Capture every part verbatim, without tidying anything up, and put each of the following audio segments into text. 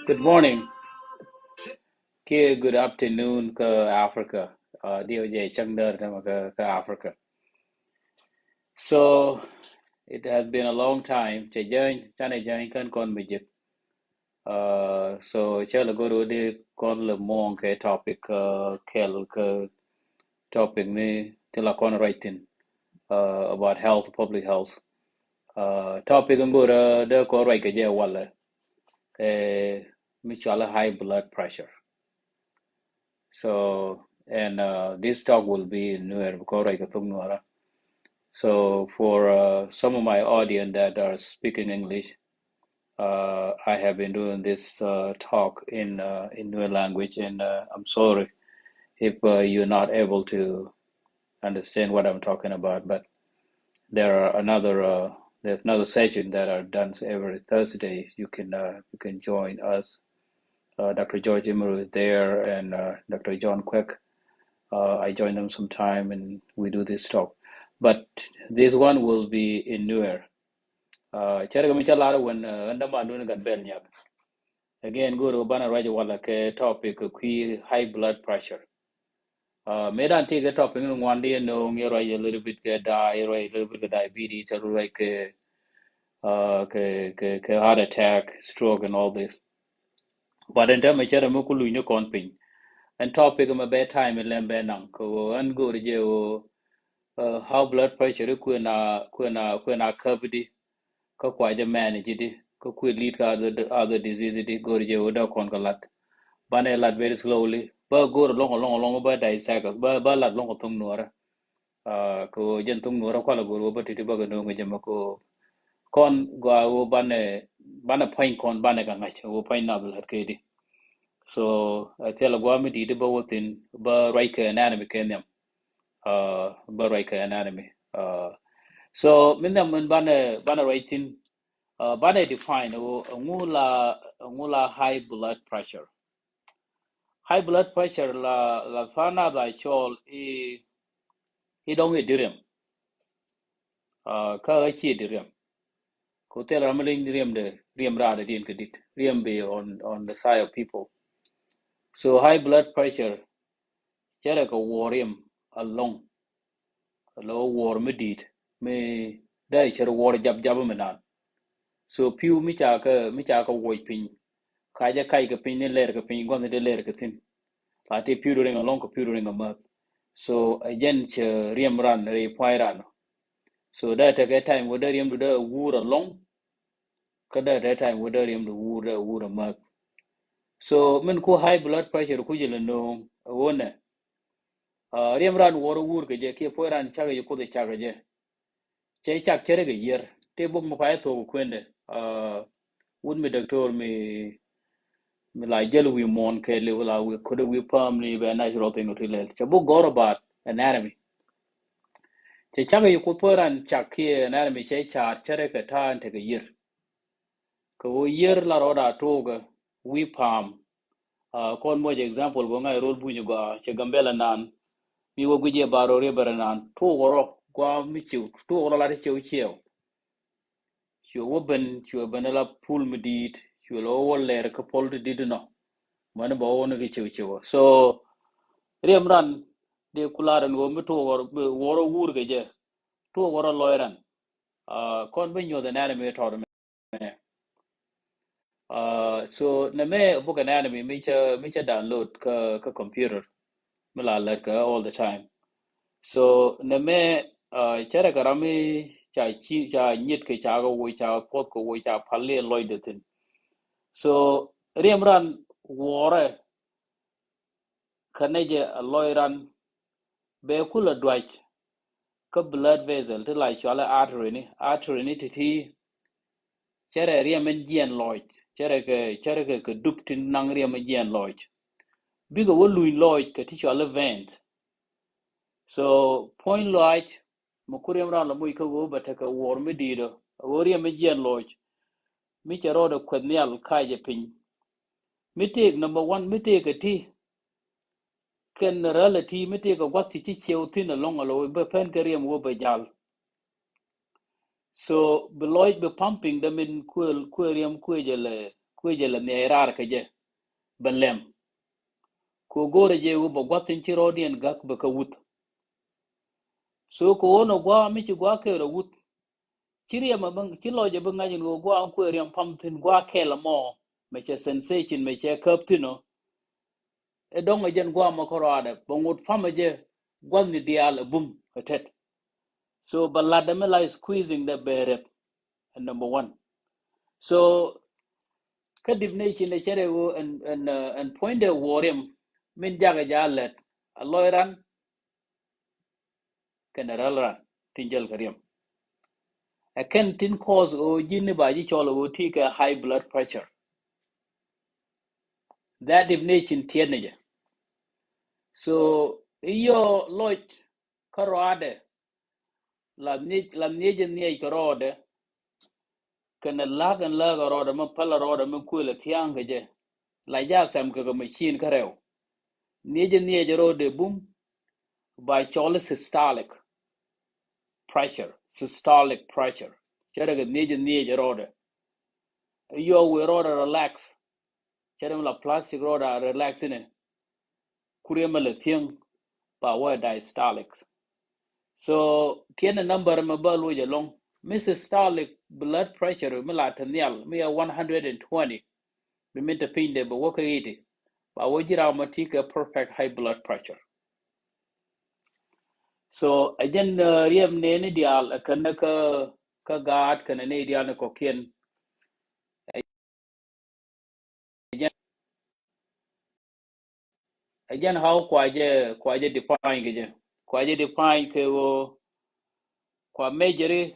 Good morning. Kiɛ good afternoon kä Africa. Uh, diɛ wä jɛ cäŋ däär tämɛ kä, kä Africa. So it has been a long time. Cɛ jäny, canɛ jäny kän kɔn mi jek. Uh, so cɛ lɛ go̱r wä di kɔn lɛ muɔ̱ɔ̱ŋ kɛ topic, uh, kɛl kɛ topic ni ti la kɔn ruac thi̱n, uh, about health, public health. Uh, topic in go̱r, uh, dee kɔn ruac kɛ jɛ walɛ, eh, mi cual high blood pressure. So, and, uh, this talk will be in Nuer because ruac kɛ thok Nuɛra. So for, uh, some of my audience that are speaking English, uh, I have been doing this, uh, talk in, uh, in Nuer language, and, uh, I'm sorry if, uh, you're not able to understand what I'm talking about, but there are another, uh, there's another session that are done every Thursday. You can, uh, you can join us. Uh, Doctor George Imru is there, and, uh, Doctor John Quick. Uh, I join them sometime, and we do this talk. But this one will be in Nuer. Uh, cärkɛ mi ca lar wen, uh, ɣän däman dun gat bɛl nyak. Again, go̱o̱r banɛ ruac walɛ kɛ topic kɛ kui̱ high blood pressure. Uh, mëë dan ti kɛ topic ni ŋuan di ɛn nööŋ yɛ ruac a little bit kɛ da, yɛ ruac a little bit kɛ diabetes, yɛ ruac kɛ, uh, kɛ, kɛ, kɛ heart attack, stroke and all this. But in term of cärɛ mi ku luny ni kɔn piny, ɛn topic mɛ bɛ time ilɛm bɛ naŋ kɛ ɣöö ɛn go̱o̱r jɛ ɣöö, uh, how blood pressure kuɛ na, kuɛ na, kuɛ na käp di, kä kua jɛ manage di, kä kuɛ lead kä other, other disease di, go̱o̱r jɛ ɣöö dee kɔn kɛ lat. Banɛ lat very slowly, bä go̱o̱r lɔŋ, lɔŋ, lɔŋ, bä dissect, bä, bä lat lɔŋ kɛ thok Nuɔrä. Uh, kɛ ɣöö jɛn thok Nuɔrä kualɛ go̱o̱r ɣöö bä ti̱ti̱ bä kɛ nööŋ kɛ jɛ mɛ kɛ ɣöö kɔn gɔaa ɣöö banɛ, banɛ puɔ̱ny kɔn banɛ kɛ ŋa̱c ɣöö puɔ̱ny nath lat kɛ di. So, uh, thilɛ gua̱a̱ mi di̱i̱t bä wä thi̱n bä ruac kɛ anatomy kɛ nhiam. Uh, bä ruac kɛ anatomy. Uh, so min nhiam min banɛ, banɛ ruac thi̱n, uh, banɛ define ɣöö ɛŋu la, ɛŋu la high blood pressure. High blood pressure la, la tha̱a̱ŋ nath a cɔl i̱, i̱ dɔ̱ŋ i̱ di riɛm. Uh, kä ɣä ciɛ di riɛm. Ku thil ram mi leny riɛm de, riɛm raadɛ diɛn kɛ dit. Riɛm bi on, on the side of people. So high blood pressure cärɛ kɛ wuɔ̱ɔ̱r riɛm alɔŋ. Lɔ wuɔ̱ɔ̱r mi di̱i̱t mi dee cär wuɔ̱ɔ̱r jap jap mi naan. So pi̱w mi ca kɛ, mi ca kɛ wuɔc piny, ka jɛ kac kɛ piny ni lɛr kɛ piny gua̱nh ni dee lɛr kɛ thi̱n. La ti pi̱w di riŋ alɔŋ kɛ pi̱w di riŋ amäth. So ɛ jɛn cɛ riɛm ran rɛy pua̱ny ran. So dee tekɛ time wä dee riɛm du dee wuur alɔŋ. Kä dee tekɛ time wä dee riɛm du wuur dee wuur amäth. So min ku high blood pressure ku jɛ lɛ nööŋ ɛ wä nɛ. Uh, riɛm ran wuɔr wuur kɛ jɛ kiɛ puɔ̱ny ran cak jɛ kuoth cak jɛ. Cɛ cak cärɛ kɛ yier ti bok mi pay thuɔk kuendɛ. Uh, wut mi doctor mi, mi la jäl wi̱i̱ muɔ̱ɔ̱n kɛ liw la wi̱i̱ ko̱dɛ wi̱i̱ pääm ni bɛ natural thing ti lɛl. Cɛ buk gɔ̱r about anatomy. Cɛ cak yi Kuoth puɔ̱t ran cak kiɛ anatomy cɛ ca̱a̱t cɛ rɛ kɛ ta̱a̱ in tekɛ yier. Kɛ ɣöö yier la rɔɔda tuukɛ wi̱i̱ pa̱a̱m. Kɔn muɔc example bä ŋa̱c ro̱l buny gɔaa cɛ Gambɛla naan. Mi wä guic yɛ bar rɔ riɛbɛrɛ naan tuuk rɔ gɔaa mi ciw tuuk rɔ la ti ciw ciɛw. Cuɛ wä ben cuɛ ben la pul mi di̱i̱t cuɛ lɛ wä wä lɛr kä pɔl ti di̱t nɔ. Mäni bä wä ni kɛ ciw ciw so riɛm ran dee kular in ɣöö mi tuuk rɔ wä rɔ wur kɛ jɛ. Tuuk rɔ lɔy ran. Kɔn bi nyuɔth in ɛn mi tɔt mi. So nɛ mɛ buk anatomy mi cɛ mi cɛ download kä kä computer mi la lɛt kä all the time. So nɛ mɛ cɛ rɛ kɛ ram mi ca ci ca nyit kɛ ca kɛ woi ca kuɔth kɛ woi ca pal li lɔc de thin. So riɛm ran wuɔrɛ kä nɛ jɛ a lɔy ran bɛ kul a duac kä blood vessel ti la cualɛ artery ni artery ni titi. Cɛ rɛ riɛm in jiɛn lɔc cɛ rɛ kɛ cɛ rɛ kɛ kɛ dup tin naŋ riɛm in jiɛn lɔc. Bikɛ wä luny lɔc kɛ ti cualɛ veins. So puɔ̱ny lɔac mɛ ku riɛm ran lɔ muc kä ɣöö bɛ tekɛ wuɔr mi di̱i̱t ɔ ɣöö riɛm in jiɛn lɔc. Mi cɛ rɔɔdɛ kueth nhial ka̱cɛ piny. Mi tëëk number one mi tëëk kɛ ti kɛn räl ɛ ti mi tëëk kɛ gua̱th ti ci ciɛw thi̱n ɛlɔ̱ŋ ɛlɔ bɛ pɛn kɛ riɛm wä bɛ jal. So bi lɔc bi pumping dɛ min kuël kuël riɛm kuëjɛ lɛ kuëjɛ lɛ nhiɛc raar kɛ jɛ bɛ lɛm. Kɛ go̱o̱rɛ jɛ wä bɛ gua̱th thi̱n ci rɔɔdiɛn gäk bɛ kɛ wuth. So kɛ wä nɔ gua̱a̱ mi ci gua̱a̱ kɛɛr ɛ wuth. Ci riɛm a bi ci lɔc a bi ŋa̱c in ɣöö gua̱a̱ kuëë riɛm pam thi̱n gua̱a̱ kɛl a mɔ mɛ cɛ sensation mɛ cɛ käp thi̱n ɔ. Ɛ dɔ̱ŋ ɛ jɛn gua̱a̱ mɔ kärɔaadɛ bɛ ŋot pam ɛ jɛ gua̱thni diaal ɛ bum ɛ tet. So bɛ lat dɛ mi la squeezing dɛ bɛ rɛp. Ɛ number one. So kä dip ni ci nɛ cɛ rɛ ɣöö ɛn ɛn ɛn puɔ̱nydɛ wuɔriɛm min jakɛ ja̱ lɛt a lɔc ran. Kɛn ɛ räl ran tin jäl kɛ riɛm. Ɛ kɛn tin cause ɣöö ji̱n ni ba ji̱ cɔl ɣöö ti kɛ high blood pressure. That definition tiɛt ni jɛ. So iyɔ lɔc kä rɔadɛ la nhiec la nhiec in nhiec kɛ rɔɔdɛ. Kɛnɛ la̱k in läk a rɔɔdɛ mi päl a rɔɔdɛ mi kuël a thia̱a̱ŋ kɛ jɛ. La jaak thɛm kɛ kɛ machine kä rɛw. Nhiec in nhiec a rɔɔdɛ bum. Ba cɔl systolic pressure, systolic pressure. Cɛ rɛ kɛ nhiec in nhiec a rɔɔdɛ. Yɔ wëë rɔɔdɛ relax. Cɛ rɛ mi la plastic rɔɔdɛ relax inɛ. Kuriɛ mi lɛ thiäŋ ba wä diastolic. So tiɛn a number mi bä luɔc alɔŋ mi systolic blood pressure mi la te nhial mi a one hundred and twenty. Bi min te piny de bɛ wä kä eighty ba wä ji̱ ram ma ti kɛ perfect high blood pressure. So a jɛn riɛm neni diaal a kän kä kä gaat kän ni diaal ni kɔkiɛn. Ɛ jɛn how kua jɛ kua jɛ define kɛ jɛ kua jɛ define kɛ ɣöö kua mejeri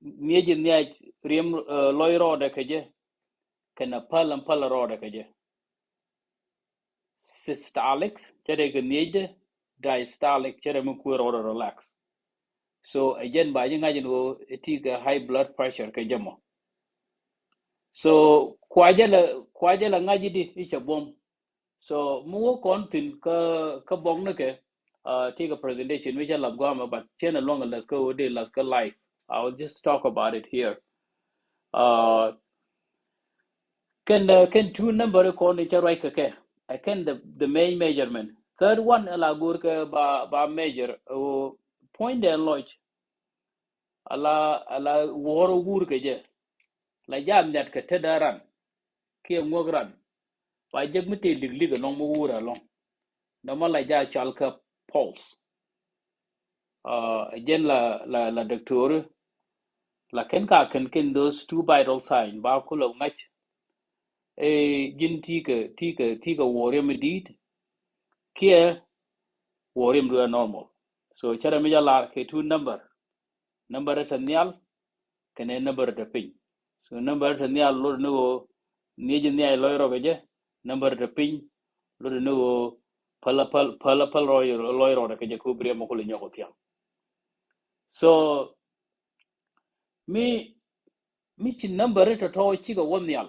nhiec nhiac riɛm lɔc rɔɔdɛ kɛ jɛ. Kɛn a päl ɛn päl rɔɔdɛ kɛ jɛ. Systolic cɛ dee kɛ nhiecdɛ. Diastolic cɛ dee mi kuëë rɔɔdɛ relax. So ɛ jɛn ba ji̱ ŋa̱c in ɣöö ɛ ti kɛ high blood pressure kɛ jɛ mɔ. So kua jɛ lɛ kua jɛ lɛ ŋa̱c i̱di i̱ cɛ buɔ̱m. So mi wä kɔn thi̱n kä kä bɔk ni kɛ ti kɛ presentation mi cɛ lath guamɛ but cɛn ɛ luɔ̱ŋ ɛ lath kä wä dee lath kä life. I will just talk about it here. Kɛn kɛn two number kɔn in cɛ ruac kɛ kɛ ɛ kɛn the the main measurement. Third one ɛ la go̱o̱r kɛ ba ba measure ɛ wä puɔ̱nydɛ lɔc. Ala ala wuɔr wur kɛ jɛ. La jam nyat kɛ tet a ran kiɛ ŋuäk ran. Ba jek mi tëë lik lik ɛlɔŋ mi wur ɛlɔŋ. Nɔmɔ la ja cal kɛ pulse. Ɛ jɛn la la la doctor. La kɛn ka kɛn kɛn those two vital sign ba kulɛ ŋa̱c. Ɛ ji̱n ti kɛ ti kɛ ti kɛ wuɔr yɛ mi di̱i̱t. Kiɛ wuɔr yɛ mi duɛ normal. So cɛ rɛ mi ja lar kɛ two number. Number te nhial kɛnɛ number te piny. So number ti nhial lot ni ɣöö nhiec nhiac lɔc rɔ kɛ jɛ, number ti piny lot ni ɣöö päl päl päl päl rɔ lɔc rɔ kɛ jɛ, kɛ ɣöö bi riɛm mi kulɛ nyɔk ɔ thiaŋ. So mi mi ci number ti tɔ̱tɔ̱ cikɛ wä nhial.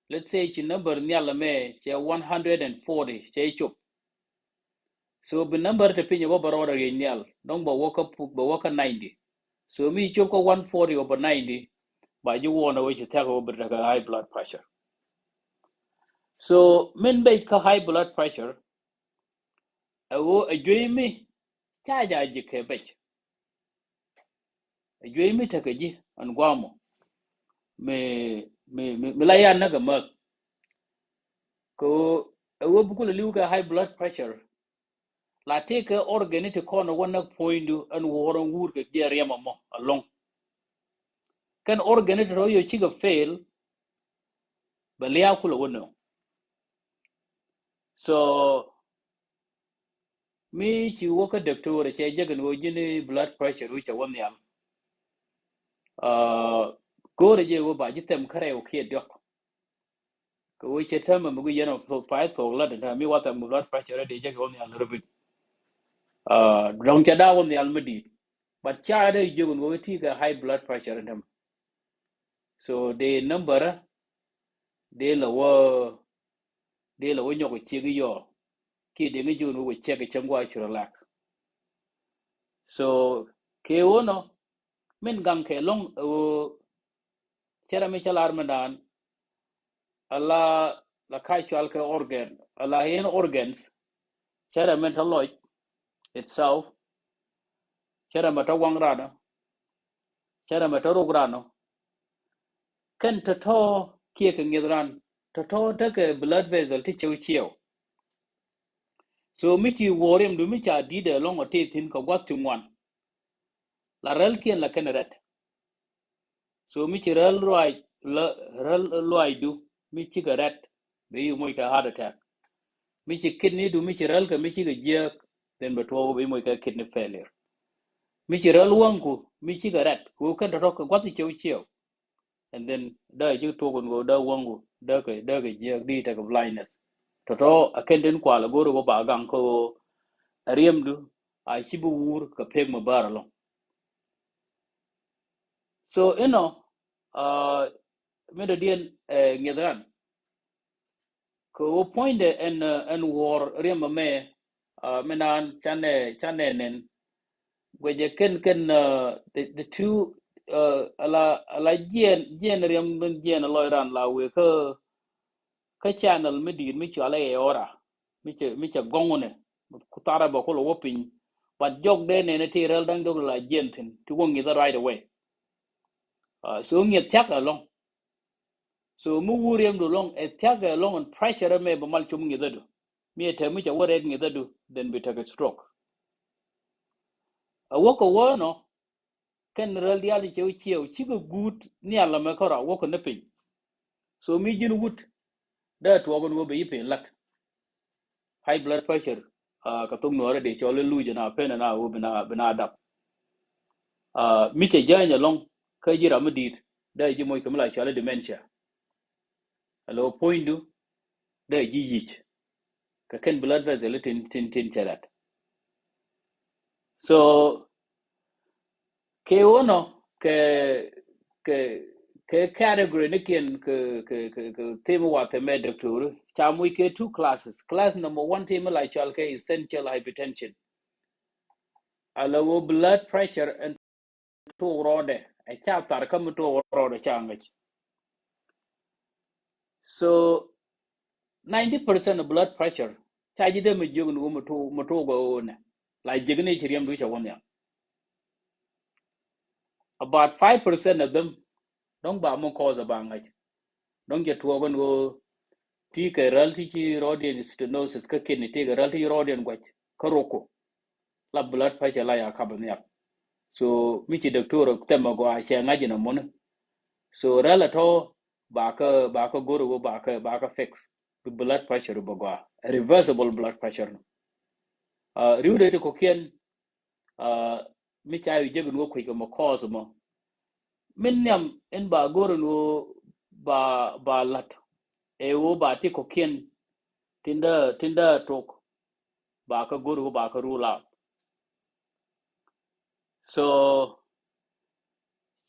Let's say ci number nhial ɛmɛ cɛ one hundred and forty cɛ cop. So bi number ti piny ɛ bä bɛ rɔɔdɛ riec nhial, dɔ̱ŋ bɛ wä kä bɛ wä kä ninety. So mi cop kä one forty ɔ bɛ ninety, ba ji̱ warn ɛ ɣöö ci thia̱k ɛ ɣöö bi tekɛ high blood pressure. So min bec kä high blood pressure ɛ ɣöö ɛ juey mi ca ja ji̱ kɛ bec. Ɛ juey mi tekɛ ji̱ ɛn gua̱a̱mɔ mi mi mi la yan näk ɛ mäth. Kɛ ɣöö ɛ ɣöö bi kulɛ li̱w kɛ high blood pressure, la tëëkɛ organ ti kɔn ɛ wä näk puɔ̱nydu ɛn wuɔ̱ɔ̱r ɛn wuur kɛ jiɛ riɛm ɛmɔ ɛlɔ̱ŋ. Kɛn organ ti rɔ yio̱ cikɛ fail, bɛ lia̱a̱ kulɛ wä nööŋ. So mi ci wä kä doctor cɛ jek ni ɣöö ji̱n blood pressure wi̱c cɛ wä nhial. Go̱o̱rɛ jɛ ɣöö ba ji̱ thɛm kärɛw kiɛ diɔ̱k. Kɛ ɣöö cɛ täämɛ mi gui yɛn ɔ pay thok lat in täämɛ mi wä thɛm blood pressure dee jek wä nhial rubit. Dɔ̱ŋ cɛ daa wä nhial mi di̱i̱t, but ca dee jiök ni ɣöö ti kɛ high blood pressure in täämɛ. So dee number dee la wä dee la wä nyɔk ciek i̱ yɔɔ kiɛ dee ŋäc ji̱ wun wä wä ciek i̱ cäŋ gua̱a̱ ci relax. So kɛ ɣöö nɔ min gaŋ kɛ lɔ̱ŋ ɛ ɣöö cärɛ mi cä lar mindan ala la ka̱c cual kɛ organ ala in organs. Cärɛ min tä lɔc itself, cärɛ mɛ tä waŋ ranɔ, cärɛ mɛ tä ruk ranɔ. Kɛn tɔ̱tɔ̱ kiɛ kɛ ŋi̱th ran tɔ̱tɔ̱ tekɛ blood vessel ti cɛw ciɛw. So mi ci wuɔ̱ɔ̱r riɛmdu mi ca di̱t ɛ lɔ̱ŋ ɔ tëë thi̱n kɛ gua̱th ti ŋuan, la rälkiɛn la kɛn rɛt. So mi ci räl ruac räl ruacdu mi cikɛ rɛt, bɛ yi moc kɛ heart attack. Mi ci kidney du mi ci räl kɛ mi cikɛ jiääk, then bɛ tuɔɔk bɛ yi moc kɛ kidney failure. Mi ci räl wäŋku mi cikɛ rɛt, ku kɛn tɔ̱tɔ̱ kɛ gua̱th ti cɛw ciɛw. And then dee ci tuɔɔk in ɣöö dee wäŋku dee kɛ dee kɛ jiääk di tekɛ blindness. Tɔ̱tɔ̱ a kɛn tin kual a go̱o̱r ɣöö ba gaŋ kä ɣöö a riɛmdu a ci bi wuur kɛ pek mi bäär ɛlɔ̱ŋ. So inɔ mi dɔ̱diɛn ŋi̱eth ran kɛ ɣöö puɔ̱nydɛ ɛn ɛn wuɔ̱ɔ̱r riɛm ɛmɛ. Mi naan canɛ canɛ nɛn guɛcɛ kɛn kɛn the two ala ala jiɛn jiɛn riɛm min jiɛn lɔc ran la wëë kä kä channel mi di̱i̱t mi cualɛ ɛ ora mi cɛ mi cɛ gɔŋ wunɛ ku tharɛ bɛ kulɛ wä piny. But jɔk dee nɛn ti rɛl da̱ŋ jɔk la jiɛn thi̱n ti wä ŋi̱thä right away. So ŋi̱eth thiak ɛlɔ̱ŋ. So mi wur riɛmdu lɔŋ ɛ thiak ɛlɔ̱ŋ ɛn pressure ɛmɛ bɛ mal com ŋi̱thädu. Mi ɛ tɛm mi cɛ wä rɛt ŋi̱thädu then bi tekɛ stroke. Ɛ wä kɛ wä nɔ kɛn rɛl diaal ti cɛ wä ciɛw cikɛ guut nhial ɛmɛ kärɔa wä kɛ ni piny. So mi ji̱n wut dee tuɔɔk ɛn wä bɛ yi piny lak. High blood pressure kɛ thok nuɔɔrɛ dee cɔl iluc ɛn a pen ɛn a wä bi na dap. Mi cɛ jäny ɛlɔ̱ŋ kä ji̱ ram mi di̱i̱t dee ji̱ moc kɛ mi la cɔl i dementia. Alo puɔ̱nydu dee ji̱ yic kɛ kɛn blood vessel tin tin tin cɛ lat. So kɛ wä nɔ kɛ kɛ kɛ category ni kiɛn kɛ kɛ kɛ kɛ thim wa thɛmɛ doctor ca muc kɛ two classes. Class number one thim la cual kɛ essential hypertension. Ala wä blood pressure and tuɔk rɔɔdɛ ɛ ca thar kä mi tuɔk rɔɔdɛ ca ŋäc. So ninety percent of blood pressure ca ji̱ dee mi jiök ni wä mi tuɔk mi tuɔk ɛ ɣöö nɛ la jiäk ni ci riɛmdu cɛ wä nhial. About five percent of them dɔ̱ŋ ba mi cause ba ŋäc. Dɔ̱ŋ jɛ tuɔɔk ɛn ɣöö ti kɛ räl ti ci rɔɔdiɛn stenosis kä kidney ti kɛ räl ti ci rɔɔdiɛn guac kä roko. La blood pressure la ya kap nhial. So mi ci doctor thɛmɛ gɔaa cɛ ŋa̱c in a muni. So räl a tɔ ba kä ba kä go̱r ɣöö ba kä ba kä fix bi blood pressure bɛ gɔaa, reversible blood pressure ni. Riwdɛ ti kɔkiɛn mi ca yu jek in wä kui̱ kɛ mɔ cause mɔ. Min nhiam in ba go̱r in ɣöö ba, ba la̱t ɛ ɣöö ba ti kɔ̱kiɛn tin dee, tin dee tok, ba kä go̱r ɣöö ba kä rule out. So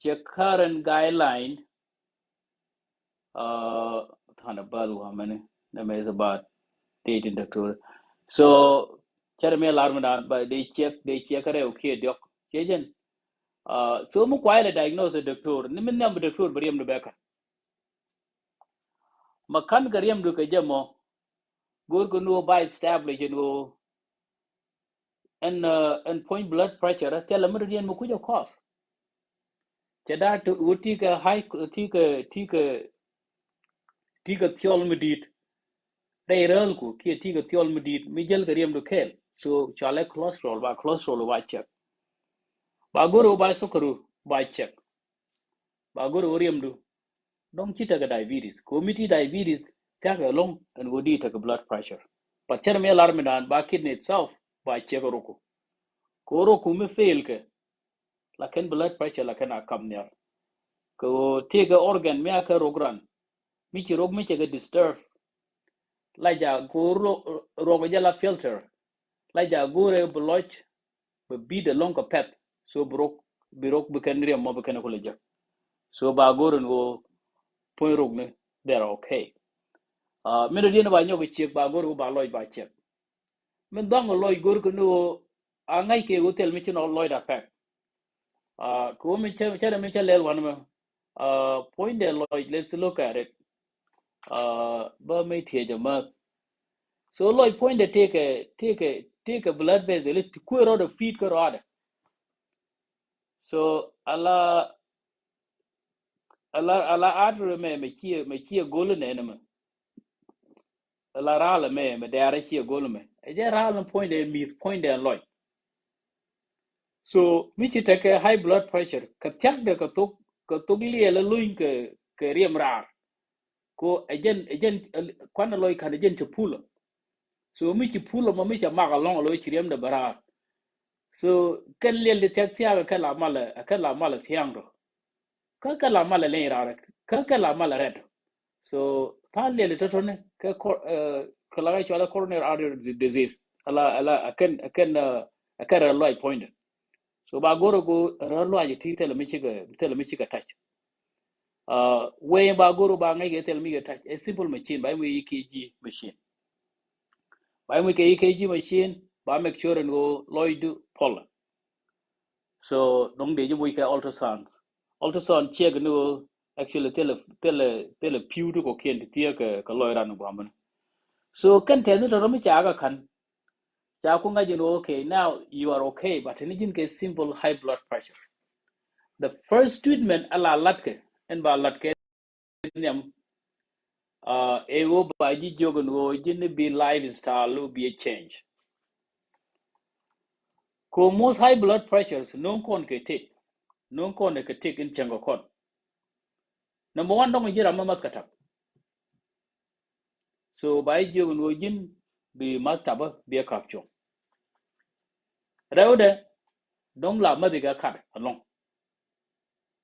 cɛ current guideline, uh, than a bad woman, the mess about dating doctor. So cɛ mi lar mi dan ba de check, de check rɛw kiɛ diɔk. Cɛ jɛn. Uh, so mi kuay lɛ diagnose doctor, ni mi nhiam doctor bi riɛm du bɛ kä. Ma kan kɛ riɛm du kɛ jɛ mɔ, go̱r kɛ ni wä ba establish ni wä ɛn, uh, ɛn puɔ̱ny blood pressure, thilɛ mi dɔ̱diɛn mi kucä kɔth. Cɛ da̱a̱ ti wä ti kɛ high, ti kɛ, ti kɛ, ti kɛ thiɔl mi di̱i̱t. Rɛy rääl ku kiɛ ti kɛ thiɔl mi di̱i̱t mi jäl kɛ riɛm du kɛɛl. So cɔalɛ cholesterol, ba cholesterol ba check. Ba go̱r wä ba sukari ba check. Ba go̱r wä riɛm du. Dɔ̱ŋ ci tekɛ diabetes. Kɛ wä mi ti diabetes thia̱kɛ lo̱ŋ ɛn wä di tekɛ blood pressure. But cɛr mi lar mi dan ba kidney itself ba check ruk ku. Kɛ wä ruk ku mi fail kɛ, lakin blood pressure lakin a kap nhial. Kɛ wä ti kɛ organ mi a kɛ ruk ran, mi ci ruk mi cɛ kɛ disturb. La ja go̱r ruk jɛ la filter. La ja go̱r ɛ bi lɔc, bi bit ɛlɔ̱ŋ kɛ pɛth. So bi ruk, bi ruk bi kɛn riɛm mɔ bi kɛn kulɛ jek. So ba go̱r in wä puɔ̱ny ruk ni, they're okay. Uh, min dɔ̱diɛn ba nyɔk kɛ check, ba go̱r wä ba lɔc ba check. Min dhɔaŋ lɔc go̱r kɛ ni wä a ŋa̱c kɛ wä thil mi ci nɔ lɔc da pɛk. Uh, kɛ wä mi cɛ, cɛ mi cɛ lɛl wan mɛ. Uh, puɔ̱nydɛ lɔc, let's look at it. Uh, ba mi tiɛ jɛ math. So lɔc puɔ̱nydɛ tekɛ, tekɛ, tekɛ blood vessel ti kuɛ rɔɔdɛ feed kä rɔɔdɛ. So ala, ala, ala artery mɛ, mɛ ciɛ, mɛ ciɛ go̱l nɛ nɛ mɛ. Ala raal mɛ, mɛ dɛɛrɛ ciɛ go̱l mɛ. Ɛ jɛ raal ni puɔ̱nydɛ mi̱th, puɔ̱nydɛ lɔc. So mi ci tekɛ high blood pressure, kɛ thia̱kdɛ kɛ thok, kɛ thok liɛl ɛ luny kɛ, kɛ riɛm raar. Ko ɛ jɛn, ɛ jɛn, kuan ɛ lɔc kan ɛ jɛn cɛ pulɔ. So mi ci pulɔ mɔ mi cɛ mak alɔŋ ɛ lɔc ci riɛmdɛ bɛ raar. So kɛn liɛl di thia̱k thia̱k ɛ kɛ la malɛ, ɛ kɛ la malɛ thia̱a̱ŋ rɔ. Kä kɛ la malɛ leny raar, kä kɛ la malɛ rɛt. So tha̱a̱ŋ liɛli tɔ̱tɔ̱ni kɛ, kɛ la kɛ cɔalɛ coronary artery disease. Ala, ala, a kɛn, a kɛn, a kɛn rɛl luac puɔ̱nydɛ. So ba go̱r a go̱ rɛl luac ti thilɛ mi cikɛ, thilɛ mi cikɛ touch. Wee ba go̱r ba ŋäc kɛ thilɛ mi kɛ touch. A simple machine, ba i̱ mi E K G machine. Ba i̱ mi kɛ E K G machine, ba make sure in ɣöö lɔcdu puɔlɛ. So dɔ̱ŋ dee ji̱ moc kɛ ultrasound. Ultrasound check ni ɣöö actually thilɛ, thilɛ, thilɛ pi̱w ti kɔ̱kiɛn ti thiee kɛ, kɛ lɔc ran gua̱a̱mɛn. So kɛn tɛth ni tɔ̱tɔ̱ mi ca kɛ ka̱n. Ca ku ŋa̱c in ɣöö, okay, now you are okay, but ni ji̱n kɛ simple high blood pressure. The first treatment ala latkɛ, ɛn ba latkɛ nhiam. Ɛ ɣöö ba ji̱ jiök ɛn ɣöö ji̱n bi lifestyle bi a change. Ko most high blood pressures no̱o̱ŋ kɔn kɛ tek, no̱o̱ŋ kɔn kɛ tek in cieŋ kɛ kɔn. Number one, dɔ̱ŋ ji̱ ram mi math kɛ tap. So ba ji̱ jiök ɛn ɣöö ji̱n bi math tapä bi a kap cuɔ̱ŋ. Rɛwdɛ dɔ̱ŋ la math kɛ kat alɔŋ.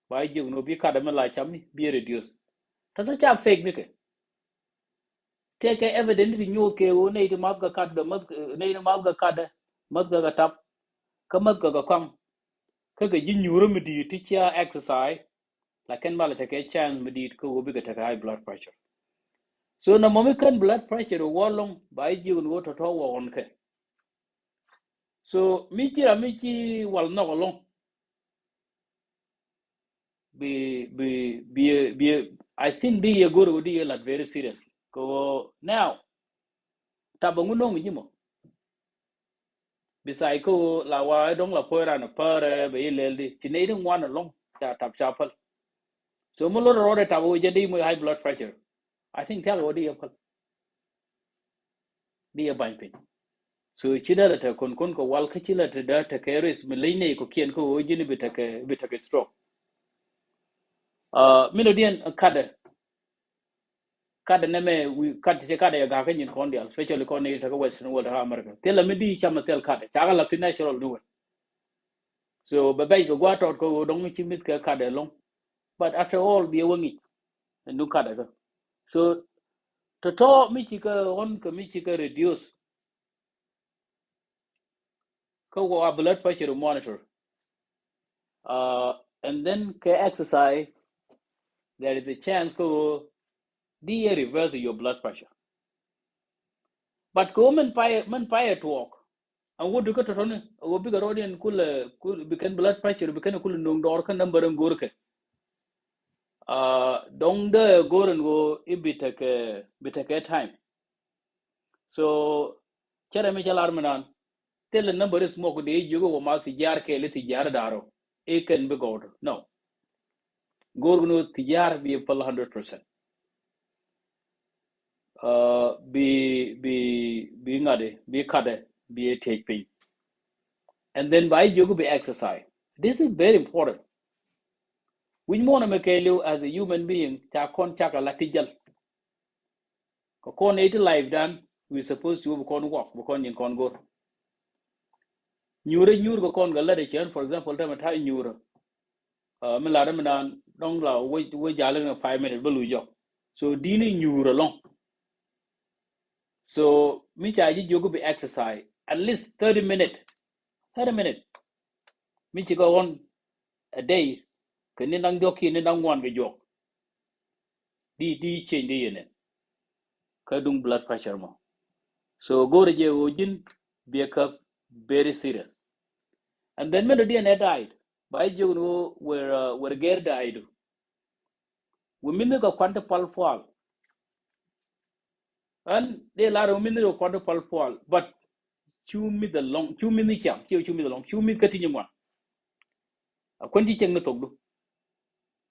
Ba jiök ni bi kat mi la cam mi bi reduce. Tɔ̱tɔ̱ ca fake ni kɛ. Tekɛ evidence ti nyuuth kɛ ɣöö nɛy ti math kɛ kat kɛ math, nɛy ti math kɛ kat, math kɛ kɛ tap, kä math kɛ kɛ kɔaŋ. Kä kɛ ji̱ nyuurä mi di̱i̱t ti cia exercise. Lakin malɛ tekɛ chance mi di̱i̱t kä ɣöö bikɛ tekɛ high blood pressure. So na mɔmi kän blood pressure wä lɔŋ ba jiök ni ɣöö tɔ̱tɔ̱ wä ɣɔn kɛ. So mi ci ram mi ci wal nhɔk alɔŋ. Bi, bi, bi, bi, I think bi yɛ go̱r ɣöö di yɛ lat very serious. Kɛ ɣöö now tap bä ŋun no̱o̱ŋ ji̱ mɔ. Beside kä ɣöö la wa dɔ̱ŋ la puɔ̱c ran pärɛ bɛ yi lɛl di ci nɛy ti ŋuan alɔŋ ca tap ca päl. So mi lot rɔɔdɛ tap ɣöö jɛ di moc high blood pressure. I think thiak ɣöö di yɛ päl. Di yɛ bany piny. So ci dee lɛ te kon kon kɛ wal kä ci lɛ te dee te kɛ risk mi leny nɛy kɔ̱kiɛn kä ɣöö ji̱n bi tekɛ, bi tekɛ stroke. Min ɔ diɛn kat ɛ, kat ɛ nɛmɛ wi̱i̱ kat ti ci kat ɛ yɛ ga̱kä nyin kɔn dial, especially kɔn ni tekɛ Western world, tekɛ America. Thilɛ mi di cam ɛ thil kat ɛ cakɛ la thi natural ni wɛ. So bɛ bɛc kɛ gua̱a̱ tɔt kɛ ɣöö dɔ̱ŋ mi ci mi̱th kɛ kat ɛ lɔ̱ŋ. But after all, bi wä ŋic. Ɛn du kat ɛ kä. So tɔ̱tɔ̱ mi ci kä ɣɔn kä mi ci kä reduce. Kä wä blood pressure monitor. Uh, and then kä exercise, there is a chance kä wä di yɛ reverse your blood pressure. But kä wä min pay, min pay tuɔɔk. An wä du kä tɔ̱tɔ̱ni, wä bikɛ rɔɔdiɛn kulɛ, kul, bikɛn blood pressure, bikɛn kulɛ nuŋ dɔɔr kä number in go̱r kɛ. Uh, dɔŋ dee go̱r in wä i bi tekɛ, bi tekɛ time. So cɛ rɛ mi cɛ lar mi nan thilɛ number is mɔk di jiök wä ma thijaar kɛɛli thijaar da̱rä. I̱ kɛn bi gɔwdä no. Go̱o̱r ni thijaar bi päl hundred percent. Uh, bi bi bi ŋa̱di bi katdɛ bi tiec piny. And then ba jiök bi exercise. This is very important. Wi̱c muɔ̱ɔ̱n ɛmɛ kɛɛliw as a human being ca kɔn cak a la ti jäl. Kɛ kɔn iti life dan, we supposed to bi kɔn walk, bi kɔn nyin kɔn go̱r. Nyuurä nyuur kɛ kɔn kɛ lät ɛ cɛn, for example, tämɛ ta̱a̱ nyuurä. Uh, mi lat mi naan dɔŋ la wä, wä jal in five minutes bä lu jɔk. So dini nyuur along. So mi ca ji̱ jiök bi exercise at least thirty minutes. Thirty minutes. Mi ci kɛ ɣɔn a day, kɛ ni naŋ diɔ̱k kiɛ ni naŋ ŋuan kɛ juɔk. Di, di change di yɛn ɛn. Kä duŋ blood pressure mɔ. So go̱rɛ jɛ ɣöö ji̱n biɛ kä very serious. And then mɛn dɔ diɛn ɛ diet. Ba jiök ni ɣöö wer, uh, wer gɛr diet du. Wä mi̱th ni kɛ kuan ti pal pual. Ɛn dee lar wä mi̱th ni kɛ kuan ti pal pual, but cu mi̱th along, cu mi̱th ni ciam, ci cu mi̱th along, cu mi̱th kä ti nyi ŋuan. A kuan ci cieŋ ni thok du.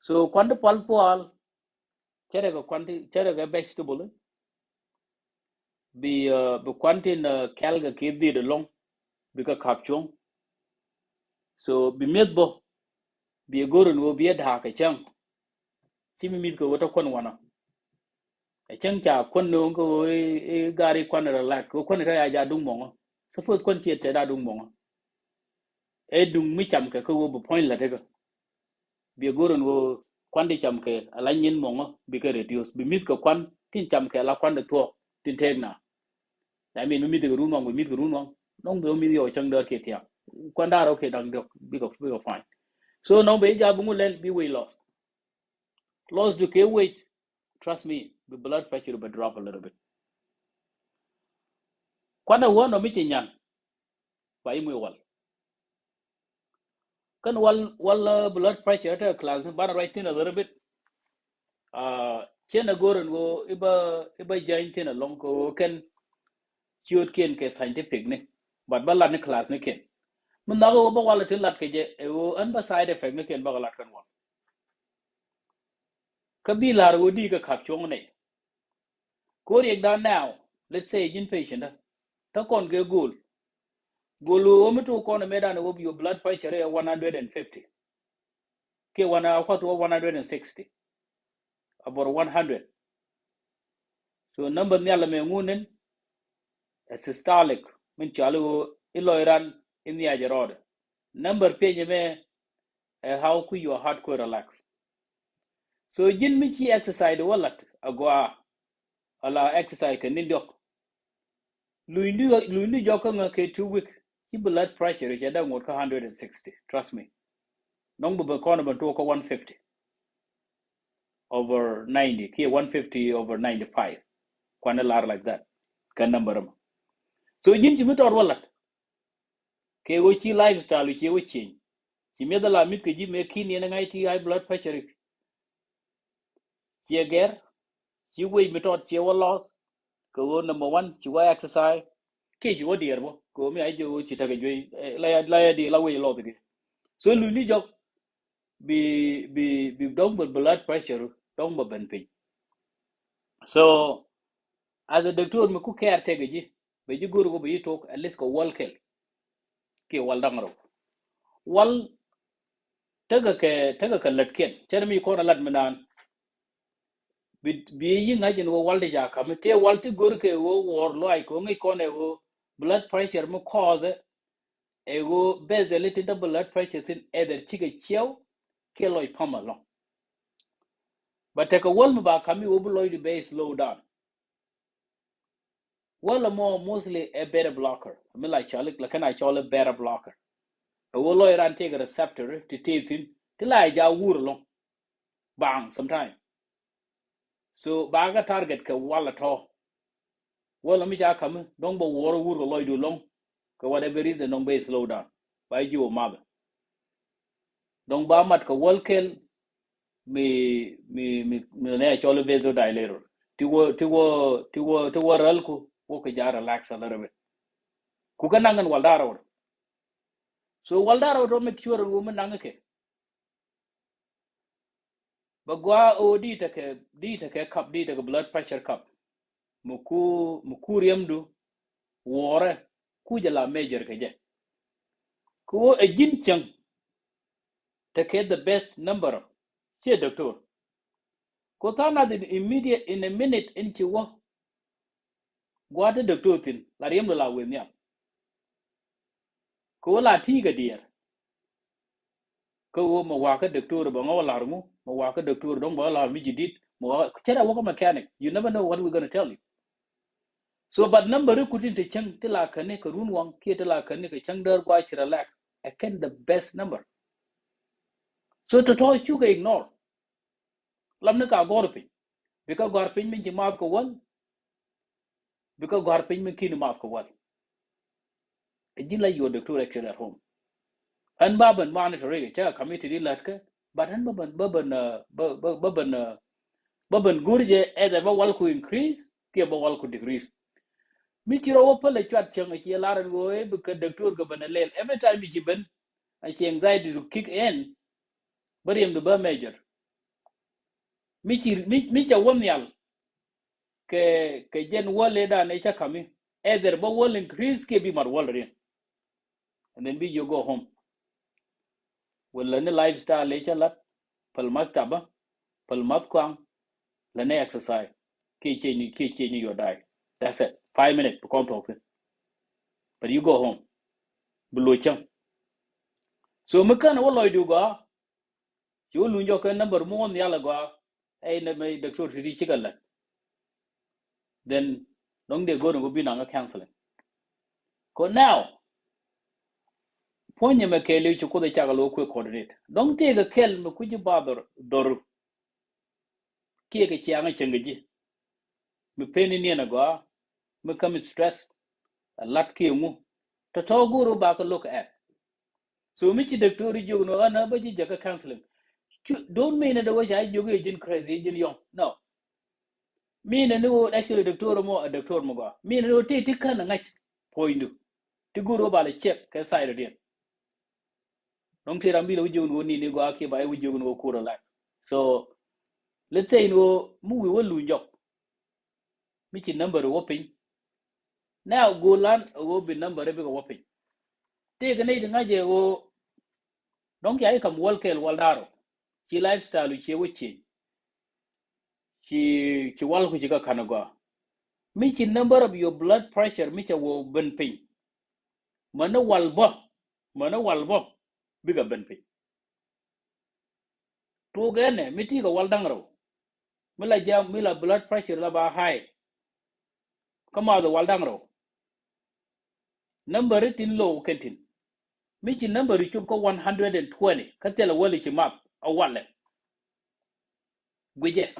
So kuan ti pal pual, cɛ rɛ kɛ kuan ti, cɛ rɛ kɛ vegetable. Bi, uh, bi kuan tin, uh, kɛl kɛ ki dhiet along, bi kɛ kap cuɔ̱ŋ. So bi mi̱eth bä, bi go̱r in ɣöö bi ɛ da̱a̱k kɛ cäŋ. Ci mi mi̱th kɛ ɣöö te kuän wanɔ. Ɛ cäŋ ca kuän ni ɣöö kɛ ɣöö i̱, i̱ gaari kuän relax, kɛ ɣöö kuän kɛ ya ja duŋ mɔŋɔ. Suppose kuän ci ɛ tɛt a duŋ mɔŋɔ. Ɛ duŋ mi cam kɛ kɛ ɣöö bi puɔ̱ny la̱t ikä. Bi go̱r in ɣöö kuan ti cam kɛ ala nyin mɔŋɔ bi kɛ reduce. Bi mi̱th kɛ kuan tin cam kɛ ala kuan ti thuɔ̱k tin teek na. That mean mi mi̱th kɛ run waŋ, bi mi̱th kɛ run waŋ. Nɔŋ bi mi̱th yɔ cäŋ däär kiɛ thiaŋ. Kuan da̱a̱r ɔ kiɛ da̱ŋ diɔ̱k bikɛ, bikɛ fine. So nɔŋ bi ja bi ŋu lɛl bi weight loss. Loss du kɛ weight, trust me, bi blood pressure bi drop a little bit. Kuan a wä nɔ mi ci nyan. Ba i̱ muc wal. Kän wal, wal, uh, blood pressure te class ni banɛ ruac thin a little bit. Uh, cien a go̱r in ɣöö i̱ bä, i̱ bä jany thin along kɛ ɣöö kɛn ciöötkiɛn kɛ scientific ni. But bä lat ni class ni kiɛn. Mi nhɔk ɣöö bä wal tin lat kɛ jɛ ɛ ɣöö ɛn bä side effect ni kiɛn bä kɛ lat kän wal. Kä bi la̱r ɣöö di kɛ kap cuɔ̱ŋ nɛy. Ko̱ riɛkdan now, let's say ji̱n patient ɛ te kɔn kɛ go̱o̱l. Go̱o̱l ɣöö mi tok kɔn ɛ metdan ɛ ɣöö bi your blood pressure ɛ one hundred and fifty. Kiɛ one, a kuath ɣöö one hundred and sixty. Abor one hundred. So number nhial ɛmɛ ŋun in ɛ systolic, min cɔal i̱ ɣöö i̱ lɔc ran i̱ nhiac ɛ rɔɔdɛ. Number piɛny ɛmɛ ɛ how quick your heart kuɛ relax. So ji̱n mi ci exercise wä lat a gɔaa, ala exercise kɛ ni diɔk. Luny ni, luny ni jɔk kä ŋä kɛ two week, ci blood pressure cɛ dee ŋot kä hundred and sixty, trust me. Nɔŋ bi bɛ kɔn bɛ tuɔk kä one fifty over ninety kiɛ one fifty over ninety-five. Kuan ɛ lar like that. Kɛ number ɛmɔ. So ji̱n ci mi tɔt wä lat kɛ ɣöö ci lifestyle ci wä change. Ci mi̱eth ala mi̱th kɛ ji̱ mëë ki̱n yɛn ŋa̱c ti high blood pressure. Ciɛ gɛr, ci weight mi tɔt ciɛ wä loss. Kɛ ɣöö number one ci wä exercise. Kiɛ ci wä diɛɛr bä kɛ ɣöö mi a ji̱ ɣöö ci tekɛ juey, eh, la ya, la ya di la weight loss kɛ. So luny ni jɔk bi, bi, bi dɔ̱ŋ bä blood pressure dɔ̱ŋ bä ben piny. So as a doctor mi ku care tekɛ ji̱, bɛ ji̱ go̱o̱r kɔ bɛ ji̱ tok at least kɛ wal kɛl. Kiɛ wal da̱ŋ rɛw. Wal tekɛ kɛ, tekɛ kɛ lät kiɛn. Cɛn mi kɔn a lat mi naan. Bi, bi yi̱ ŋa̱c in wä wal ti ca ka̱m. Tëë wal ti go̱o̱r kɛ wä wuɔr luaac kɛ wä ŋäc kɔn ɛ wä blood pressure mi cause ɛ wä basically tin te blood pressure thin either cikɛ ciɛw kiɛ lɔc pam alɔŋ. But tekɛ wäl mi ba ka̱m mi wä bi lɔcdu bɛ slow down. Wäl ɛmɔ mostly ɛ beta blocker. Mi la cɔl, la kɛn a cɔl ɛ beta blocker. Ɛ wä lɔc ran tekɛ receptor ti tëë thi̱n ti la ɛ ja wur ɛlɔ̱ŋ. Baaŋ sometime. So ba kɛ target kɛ wal ɛ tɔ̱. Wäl ɛmɔ mi ca ka̱m mi dɔ̱ŋ bɛ wuɔr wur kɛ lɔcdu ɛlɔ̱ŋ. Kɛ whatever reason dɔ̱ŋ bɛ slow down. Ba ji̱ wä math. Dɔ̱ŋ ba mat kɛ wäl kɛl mi, mi, mi, mi nɛ cɔl vasodilator. Ti wä, ti wä, ti wä, ti wä räl ku wä kɛ ja relax a little bit. Ku kɛ naŋ ɛn wal da̱rä wä. So wal da̱rä wä tɔ make sure wä mi naŋ kɛ. Bɛ gɔaa ɣöö di tekɛ, di tekɛ cup, di tekɛ blood pressure cup. Mi ku, mi ku riɛmdu wuɔrɛ ku jɛ la measure kɛ jɛ. Kɛ ɣöö ɛ ji̱n cäŋ tekɛ the best number. Ciɛ doctor. Kɛ ɣöö tha̱a̱ŋ nath in immediate, in a minute in ci wä. Gua̱a̱th ti doctor thi̱n la riɛmdu la wëë nhial. Kɛ ɣöö la ti̱i̱ kɛ diɛɛr. Kɛ ɣöö mɛ wa̱a̱ kä doctor bɛ ŋɔk la̱r ŋu, mɛ wa̱a̱ kä doctor dɔ̱ŋ bɛ ŋɔk la̱r mi ji̱ di̱t, mɛ wa̱a̱ cɛ rɛ wä kä mechanic. You never know what we gonna tell you. So but number ri ku tin te cäŋ ti la käni kɛ run waŋ kiɛ ti la käni kɛ cäŋ däär gua̱a̱th ci relax. Ɛ kɛn the best number. So tɔ̱tɔ̱ cukɛ ignore. Lam ni ka gɔ̱r piny. Bikɛ gɔ̱r piny min ci math kɛ wäl. Bikɛ gɔ̱r piny min ki̱n math kɛ wäl. Ɛ ji̱n la your doctor actually at home. Ɛn ba ben monitor ri cɛ committee di lät kɛ. But ɛn ba ben, ba ben, uh, ba, ba, ba ben, uh, ba ben go̱r jɛ either ba wal ku increase kiɛ ba wal ku decrease. Mi ci rɔ wä päl ɛ cuat cäŋ ɛ ci ɛ lar ɛn ɣöö ɛ bikɛ doctor kɛ ben ɛ lɛl. Every time mi ci ben ɛ ci anxiety to kick in. Bä riɛmdu bä measure. Mi ci, mi, mi ca wä nhial. Kɛ, kɛ jɛn wäl ëë dan ëë ca ka̱mi. Either bä wäl increase kiɛ bi mat wäl riɛn. And then bi you go home. Wala ni lifestyle ëë ca lat. Päl maktaba. Päl math kuaŋ. La ni exercise. Kiɛ change, kiɛ change your diet. That's it. Five minutes bi kɔn tuɔk thin. But you go home. Bi lo̱c cäŋ. So mi kän wä lɔcdu gɔaa. Ci wä luny jɔk kɛ number mi wä nhial agɔaa. Ɛ inɛ mɛ doctor ti ti cikɛ lät. Then dɔ̱ŋ dee go̱o̱r ni kɛ bi naŋ kä counseling. Kɛ now puɔ̱ny nyɛ mɛ kɛɛliw ci Kuoth ɛ cak a lo̱ kuëë coordinate. Dɔ̱ŋ tëëkɛ kɛl mi kuci ba dhɔr, dhɔru. Kiɛ kɛ ciaŋ a cäŋ kɛ ji̱. Mi pen ni niɛn agɔaa. Mi käm stress. A lat kiɛ ŋu. Tɔ̱tɔ̱ go̱o̱r wä ba kɛ look at. So mi ci doctor jiök ni ɣän a bä ji̱ jäkä counseling. Cu, don't mean ni dee wä ca jiök i̱ ji̱n crazy, i̱ ji̱n yɔ̱ŋ. No. Mean ni wä actually doctor mɔ a doctor mɔ gɔaa. Mean ni wä ti, ti kän a ŋa̱c puɔ̱nydu. Ti go̱o̱r wä ba lɛ check kɛ side diɛn. Dɔ̱ŋ ti ram bi lɛ wä jiök ni wä ni ni gɔaa kiɛ ba wä jiök ni wä kur a lak. So let's say ni wä mi wi̱i̱ wä luny jɔk. Mi ci number wä piny. Now go̱o̱r lan a ɣöö bi number bikɛ wä piny. Tëëkɛ nɛy ti ŋa̱c ɛ ɣöö dɔ̱ŋ ca i̱ ka̱m wäl kɛɛl wal da̱rä. Ci lifestyle ciɛ wä change. Ci, ci wal ku ci kä ka̱n agɔaa. Mi ci number of your blood pressure mi ca wä ben piny. Mäni wal bä, mäni wal bä bikɛ ben piny. Tuuk ɛnɛ mi ti kɛ wal da̱ŋ rɛw. Mi la jam, mi la blood pressure la ba high. Kä math wal da̱ŋ rɛw. Number tin low kɛn tin. Mi ci number cop kä one hundred and twenty kä thilɛ wäl ci math a walɛ. Guicɛ.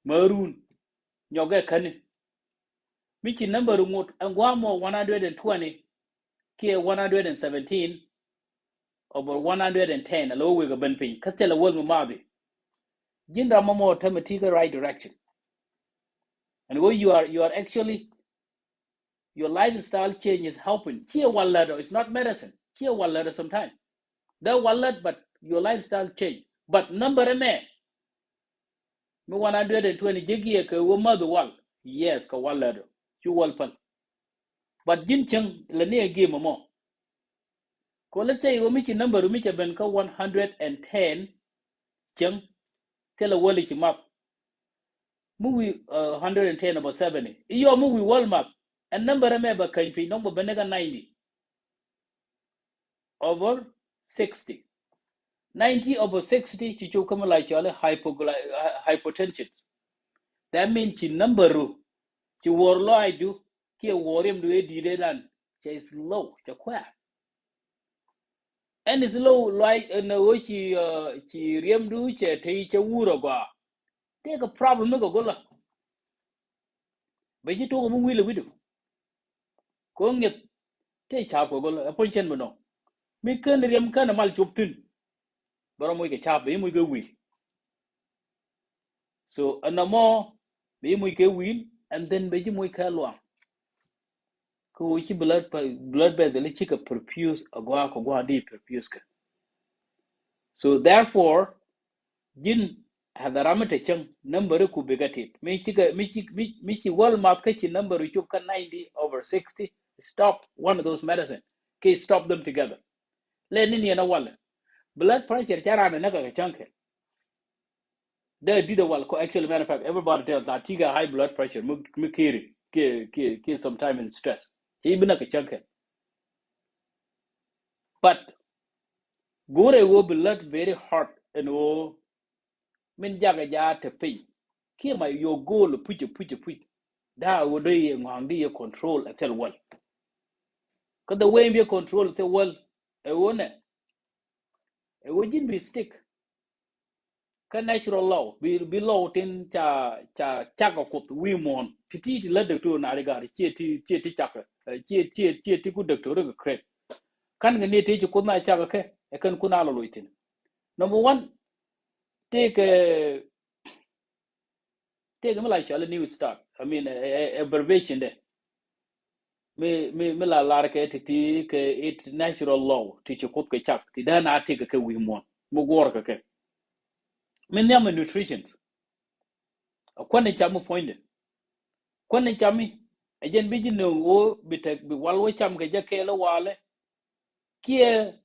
Märun nyɔkɛ käni. Mi ci number ŋot ɛn gua̱a̱ mɔ one hundred and twenty kiɛ one hundred and seventeen over one hundred and ten a lo̱ wek a ben piny kä thilɛ wäl mi mathi. Ji̱n ram mɔ mɔ tämɛ ti kä right direction. And where you are, you are actually, your lifestyle change is helping. Ciɛ wal lät ɔ, it's not medicine. Ciɛ wal lät ɔ sometime. Dee wal lät, but your lifestyle change. But number ɛmɛ mi one hundred and twenty jek yɛ kɛ wä math wal. Yes, kɛ wal lät ɔ. Cu wal päl. But ji̱n cäŋ lɛ ni ɛ gi̱i̱m ɛmɔ. Kɛ let's say wä mi ci number mi cɛ ben kä one hundred and ten cäŋ. Thilɛ wäl i̱ ci math. Mi wi̱i̱, uh, hundred and ten over seventy. I̱ yɔ mi wi̱i̱ wäl math. Ɛn number ɛmɛ bɛ käny piny dɔ̱ŋ bɛ ben ni kä ninety over sixty. Ninety over sixty ci cop kä mi la cɔal hypogly- hypotension. That mean ci number ru ci wuɔr lɔaacdu kiɛ wuɔr riɛmdu ëë di̱t ëëdan cɛ is low cɛ kuɛ̈ɛ̈. Ɛn is low lɔaac ɛn ɣöö ci ci riɛmdu cɛ te cɛ wur agɔaa. Tëëkɛ problem mi kɛ go̱lä. Bɛ ji̱ tuɔk mi wi̱i̱lɛ wi̱du. Ko̱ ŋi̱eth tëë ca̱a̱p kɛ go̱lä ɛ puɔ̱ny cɛn bi nɔ. Mi kän riɛm kän ɛ mal cop thi̱n. Bɛ rɔ moc kɛ ca̱a̱p bɛ ji̱ moc kɛ wi̱i̱l. So ɛn nɔmɔ bɛ ji̱ moc kɛ wi̱i̱l and then bɛ ji̱ moc kɛ luaŋ. Kä ɣöö ci blood blood vessel cikɛ perfuse agɔaa kɛ gua̱a̱ di perfuse kɛ. So therefore ji̱n hɛ dhɛ ram mi te cäŋ number ku bikɛ tit mi cikɛ mi ci mi mi ci wäl math kä ci number cop kä ninety over sixty. Stop one of those medicine. Kɛ stop them together. Lɛ ni niɛn a walɛ blood pressure ca ran ɛ näk kɛ cäŋ kɛ. Dee dit a wal kɔ actually matter of fact everybody tell that tiga high blood pressure mi mi kiri ki ki ki sometime in stress. Ci bi na ke chanke. But gore wo bi lot very hard and wo min jaga ja te piny. Ki ma yo goal puch puch puch. Da wo de ye ngwang di ye control a tel wal. Ka the way bi control te wal e wo ne e wo jin bi stick. Kä natural law bi bi law tin ca ca cak a kuth wi̱i̱ muɔ̱ɔ̱n ti ti ti lät däk ti ɣöö naat i̱ ga̱a̱r ciɛ ti ciɛ ti cak ciɛ ciɛ ciɛ ti ku däk ti ɣöö rik kɛ krek. Kän kɛ ni ti ci kuth na cak kɛ ɛ kän kun a lɔ loc thi̱n. Number one, tëëkɛ tëëkɛ mi la cɔal i̱ new start, I mean ɛ abbreviation dɛ. Mi mi mi la lar kɛ ti ti kɛ it natural law ti ci kuth kɛ cak ti dee na tëëkɛ kɛ wi̱i̱ muɔ̱ɔ̱n mi guɔ̱ɔ̱r kɛ kɛ. Mi nhiam ɛ nutrition. A kuäni cam mi puɔ̱nydɛ. Kuäni cam mi a jɛn bi ji̱ nööŋ ɣöö bi tek bi wal wä cam kɛ jɛ kɛɛl ɛ walɛ. Kiɛ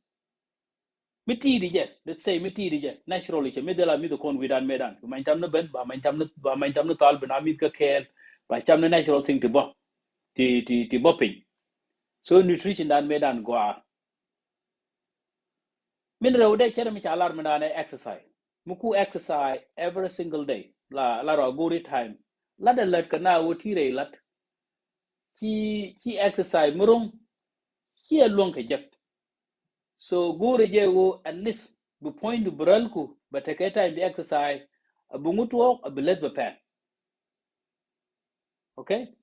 mi ti̱i̱t jɛ, let's say mi ti̱i̱t jɛ natural cɛ mi dhil a mi̱th kɔn wi̱dan mëëdan. Bi many tam ni ben ba many tam ni ba many tam ni thal bi na mi̱th kä kɛɛl. Ba cam ni natural thing ti bä ti ti ti bä piny. So nutrition dan mëëdan gɔaa. Min rɛw dee cɛ rɛ mi ca lar mi dan ɛ exercise. Mi ku exercise every single day la la rɔ go̱o̱ri time. Lat ɛ lät kɛ na wä ti rɛy lat. Ci ci exercise mi ro̱ŋ ci ɛ luäŋ kɛ jek. So go̱o̱ri jɛ wo at least bi puɔ̱nydu bi rälku bɛ tekɛ time bi exercise. A bi ŋut tuɔɔk a bi leth bɛ pɛn. Okay.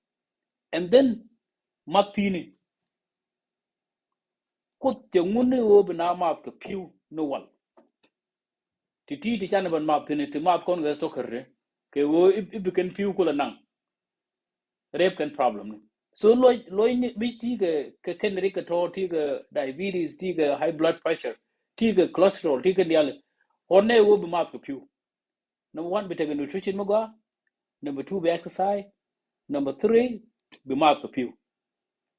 And then math pi̱i̱ni. Kuth cɛ ŋun ni ɣöö bi na math kɛ pi̱w ni wal. Ti ti ti can i̱ ben math pi̱ni ti math kɔn kɛ soccer ri kɛ ɣöö i̱ bi kɛn pi̱w kulɛ naŋ. Rep kɛn problem ni. So loc loc ni mi ti kɛ kɛ kɛn ri kɛ tɔ̱ ti kɛ diabetes ti kɛ high blood pressure ti kɛ cholesterol ti kɛ diali. Ɣɔn nɛ ɣöö bi math kɛ pi̱w. Number one bi tekɛ nutrition mi gɔaa. Number two bi exercise. Number three bi math kɛ pi̱w.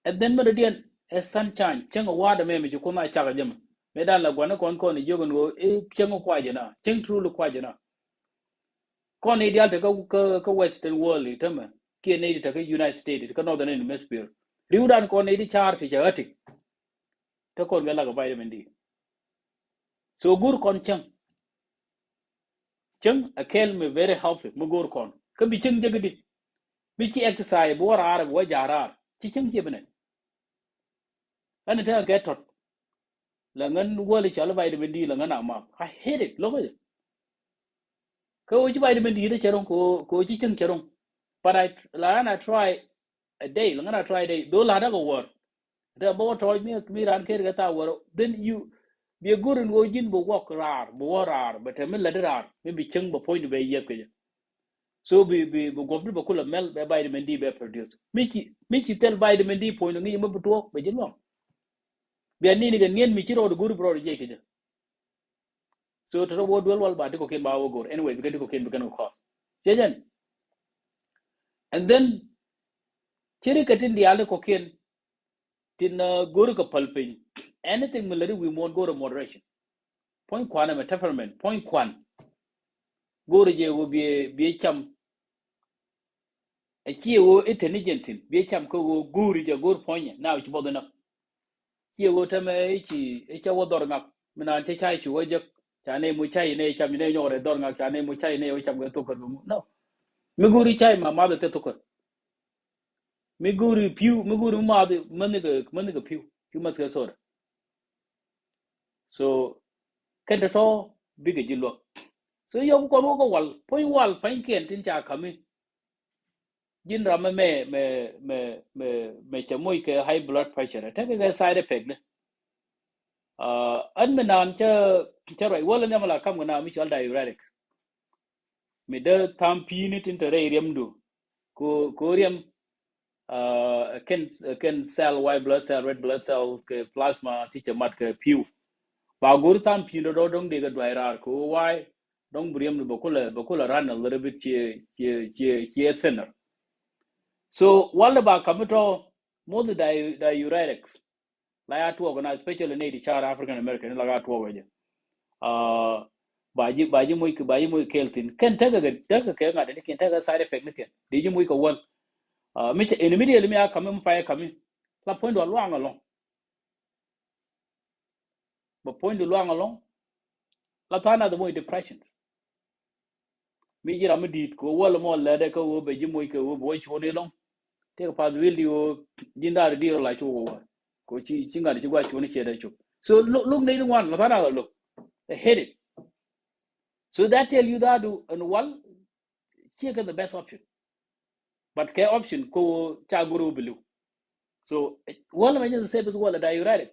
And then mi dɔ̱diɛn ɛ sunshine cäŋ ɛ wa̱a̱dɛ mɛ mi ci kun a cak ɛ jɛ mɛ. Mëë dan la gua̱n ni kɔn kɔn i̱ jiök ɛn ɣöö i̱ cäŋ ɛ kuacɛ na cäŋ trul ɛ kuacɛ na. Kɔn i̱ diaal te kä kä western world i̱ tämɛ kiɛ nɛy ti te kä United States ti kä Northern Hemisphere. Ri̱wdan kɔn i̱ di ca̱a̱r ti cɛ ɣätik. Te kɔn kɛ lak ɛ vitamin D. So go̱o̱r kɔn cäŋ. Cäŋ a kɛl mi very healthy mi go̱o̱r kɔn kä bi cäŋ jek di. Mi ci exercise bi wä raar bi wä ja̱a̱r raar ci cäŋ ci bi nɛ. Ɛn te kɛ tɔt. La ŋän wäl i̱ cɔal i̱ vitamin D la ŋän a map. I hate it lokä jɛ. Kä wä ci vitamin D dee cɛ ro̱ŋ kɛ wä ci cäŋ cɛ ro̱ŋ. But I la ɣän I try a day la ŋän a try a day dho̱ la̱t akɛ wäär. Te bä wä tɔɔc mi mi raan ker kɛ thaak wäär then you. Bi a go̱r in wä ji̱n bä wäk raar bä wä raar bä te mi lätdi raar mi bi cäŋ bä puɔ̱nydu bɛ yiɛth kɛ jɛ. So bi bi bi guɔ̱pdi bä kulɛ mɛl bɛ vitamin D bɛ produce mi ci mi ci thil vitamin D puɔ̱nydu ŋi̱i̱c mi bi tuɔɔk bɛ ji̱ luaŋ. Bia ni̱n kɛ niɛn mi ci rɔɔd go̱r bi rɔɔd jiɛc kɛ jɛ. So tɔtɔ wä duel wal ba ti kɔkiɛn ba wä go̱r anyway bi kɛ ti kɔkiɛn bi kɛn kɛ kɔth. Cɛ jɛn. And then ci ri kɛ tin diaal ti kɔkiɛn tin go̱r kɛ päl piny. Anything mi lät i̱ wi̱i̱ muɔ̱ɔ̱n go̱r ɛ moderation. Puɔ̱ny kuan ɛmɛ temperament puɔ̱ny kuan. Go̱r jɛ wä biɛ biɛ cam. Ɛ ciɛ wä i̱ te ni jɛn thi̱n biɛ cam kä wä go̱r jɛ go̱r puɔ̱nyɛ na ci buɔth inɔ. Ciɛ wä tämɛ i̱ ci i̱ cɛ wä dhɔr ŋak mi naan cɛ ca i̱ cu wä jek. Ca nɛ mo cay nɛ cam nɛ nyɔk rɛ dhɔr ŋak ca nɛ mo cay nɛ cam kɛ thokär bɛ mu. No. Mi guri cay ma math thɛ thokär. Mi guri piu, mi guri math mani kɛ, mani kɛ piu. Piu math kɛ soda. So kɛn tɔtɔ bikɛ ji̱ luäk. So yɔk kɔn wä kɛ wal, puɔ̱ny wal pa̱nykiɛn tin ca kami. Ji̱n ram mɛ mɛ mɛ mɛ mɛ mɛ cɛ moc kɛ high blood pressure tekɛ kɛ side effect ni. Ɛn mi naan cä cä ruac wä lä nhiam la kam kɛ na mi cɔl diuretic. Mi dee tham pi̱i̱ni tin te rɛy riɛmdu ko ko riɛm. Kɛn kɛn cell, white blood cell, red blood cell kɛ plasma ti cɛ mat kɛ pi̱w. Ba go̱r tham pi̱i̱n dɔ̱dɔ̱ dɔ̱ŋ dee kɛ duay raar ko why dɔ̱ŋ bi riɛmdu bɛ kulɛ bɛ kulɛ run a little bit. Ciɛ ciɛ ciɛ ciɛ thinner. So walɛ ba kami tɔ moth di diuretics. La ya tuɔk na especially nɛ di car African American la ya tuɔk jɛ. Ba ji̱ ba ji̱ moc ba ji̱ moc kɛɛl thin kɛn tekɛ tekɛ kɛ ŋa̱t ni kɛn tekɛ side effect ni kɛn di ji̱ moc kɛ wäl. Mi cɛ immediately mi a kami mi payɛ kami la puɔ̱ny dual luaŋ alɔŋ. Bɛ puɔ̱nydu luaŋ alɔŋ. La tha̱a̱ŋ nath moc depression. Mi ji̱ ram mi di̱i̱t kɛ ɣöö wäl mɔ lätdɛ kä ɣöö bɛ ji̱ moc kɛ ɣöö bɛ wä cuɔ̱ɔ̱ni lɔŋ. Tëëkɛ possibility ɣöö ji̱n da̱a̱r di̱i̱r la cuk wä wä kɛ ɣöö ci ci ŋa̱t ci gua̱c cuɔ̱ɔ̱ni ciɛ dee cuk. So look, look nɛy ti ŋuan la tha̱a̱ŋ nath look. They hate it. So that tell you that ɛn wal ciɛ kɛ the best option. But kɛ option ko ca goro biliw. So wal mɛ nyɛ the safest wal a diuretic.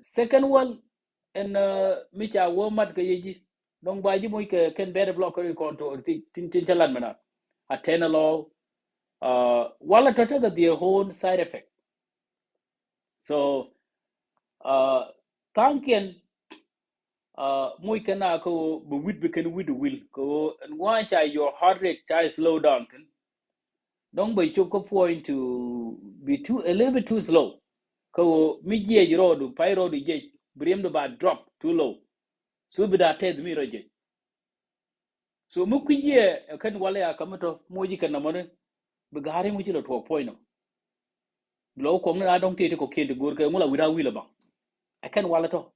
Second wal ɛn mi ca wä mat kɛ yɛ ji̱ dɔŋ ba ji̱ moc kɛ kɛn beta blocker kɔn to tin tin ca lat mɛ na atenolol. Wal a tɔ̱ tekɛ their own side effect. So tha̱a̱ŋkiɛn moc kɛn a kä ɣöö bi wi̱t bi kɛn wi̱t wil kɛ ɣöö ɛn gua̱a̱c ca your heart rate ca slow down thin. Dɔ̱ŋ bɛ cop kä puɔ̱ny to be too a little bit too slow. Kä ɣöö mi jiɛc rɔɔdu pay rɔɔdu jiɛc bi riɛmdu ba drop too low. So bi da tɛth mi rɔ jiɛc. So mi kui̱ yɛ ɛ kɛn walɛ ya kä mi tɔ moc i̱ kɛn nɔmɔni bi ga̱a̱r i̱ muc ilɛ tuɔɔk puɔ̱ny nɔ. Bi lɔ wä kuɔŋni a dɔ̱ŋ tëë ti kɔ̱kiɛn ti go̱o̱r kɛ ŋu la wi̱i̱ raa wi̱i̱ lɛ baŋ. Ɛ kɛn walɛ tɔ.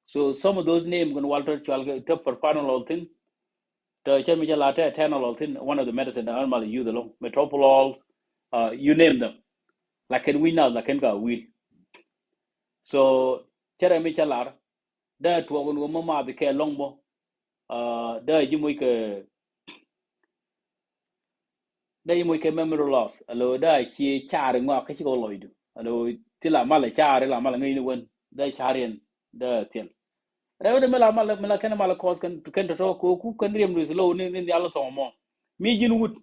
So some of those names kɛn wal tɔ cual kɛ tɔ propranolol thin. Tɔ cɛ mi cɛ la tɛ atenolol thin, one of the medicine that animal use alone, metoprolol, you name them. Lakin wi̱i̱ nath lakin ka wi̱i̱. So cɛ rɛ mi cɛ lar dee tuɔɔk in wä ma math kɛ lɔŋ bɔ. Dee ji̱ moc kɛ dee ji̱ moc kɛ memory loss alo dee ci caar ŋɔak kä cikɛ wä lɔcdu alo ti la mal caar la mal ŋäcni wen dee caar yɛn dee thiɛl. Rɛw de mi la mal mi la kɛn mal kɔs kɛn tɔtɔ ko ku kɛn riɛm du slow ni ni nhial thɔŋ mɔ mi ji̱n wut.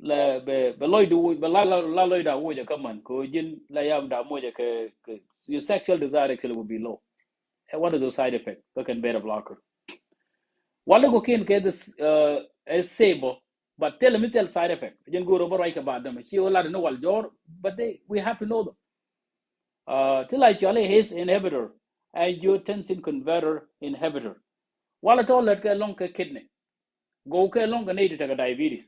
Lɛ bɛ bɛ lɔcdu woc bɛ la la lɔcda woc a kä man kɛ ji̱n la yam da moc a kɛ kɛ your sexual desire actually will be low. Ɛ one of those side effect kä kɛn beta blocker. Walɛ kɔ kiɛn kɛ this ɛ sebo but thil mi thil side effect ji̱n go̱o̱r ɔ bä ruac kɛ ba dämɛ ci ɣä lat ni wal jɔr but they we have to know them. Ti la cuali his inhibitor angiotensin converter inhibitor. Walɛ tɔ lät kɛ lɔŋ kɛ kidney. Gɔw kɛ lɔŋ kɛ ney ti tekɛ diabetes.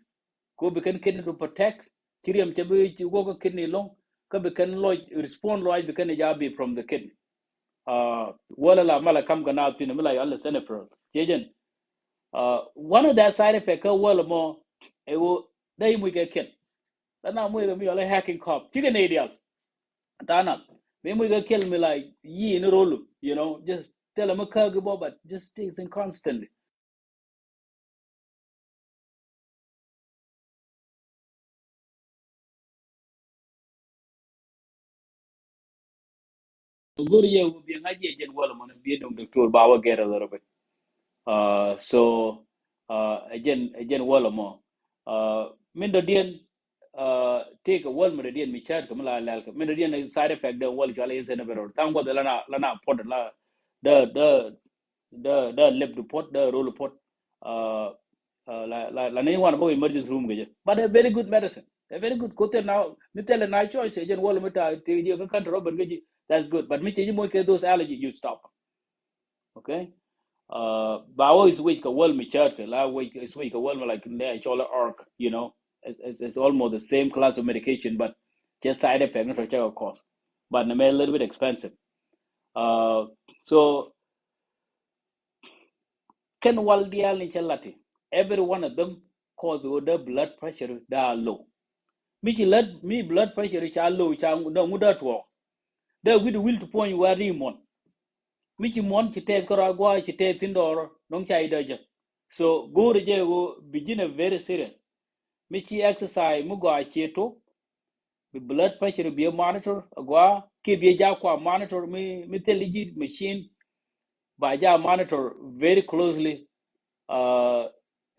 Ko bi kɛn kidney to protect ci riɛm cɛ bi ci wok kɛ kidney lɔŋ kä bi kɛn lɔc respond lɔc bi kɛn ja bi from the kidney. Wälä la malɛ kam kɛ na thin mi la yɔl lisinopril ciɛ jɛn. One of that side effect kä wälä mɔ ɛ wo dee imuc kɛ kɛn. Dee na muc kɛ mi yɔl hacking cop cikɛ ney dial. Tha̱a̱ŋ nath mi muc kɛ kɛn mi la yi ni rolu you know just tell mi käk bɔ but just stay in constantly. Go̱r yɛ wä biɛ ŋa̱c yɛ jɛn wäl mɔnɛ biɛ dɔŋ doctor ba wä get a little bit. So ɛ jɛn ɛ jɛn wäl mɔ min dɔ̱diɛn. Tëëkɛ wäl mi dɔ̱diɛn mi cäät kɛ mi la lɛl kɛ min dɔ̱diɛn side effect dɛ wäl cual is inhibitor tha̱a̱ŋ guɔth la na la na pot la dä dä dä dä lep du pot dä rol pot. La la la ni wan bä emergency room kɛ jɛ but a very good medicine a very good ko thil na mi thil na choice jɛn wäl mi ta ti jɛ kä country robin kɛ ji that's good but mi cɛ ji moc kɛ those allergy you stop. Okay. Ba wä switch kɛ wäl mi cäät kɛ la wä switch kɛ wäl mi like ne cɔl arc you know it's, it's, it's almost the same class of medication but just side effect ni tɔ cɛ kɛ cost but ni mɛ a little bit expensive. So kɛn wal diaal ni cɛ lati, every one of them cause ɣöö dee blood pressure dee a low. Mi ci lät, mi blood pressure ca low, ca dee ŋut dee tuɔɔk, dee wi̱cdɛ wil ti puɔ̱ny wä ri muɔ̱n. Mi ci muɔ̱n ci tɛth kärɔa gua̱a̱ ci tɛth thi̱n dɔɔr, nɔŋ ca i̱ dee jek. So go̱o̱rɛ jɛ ɣöö bi ji̱n a very serious. Mi ci exercise mi gɔaa ciɛ tok, bi blood pressure bi monitor agua, kiɛ bi ja kua monitor mi, mi thil ji̱ machine, ba ja monitor very closely. Uh,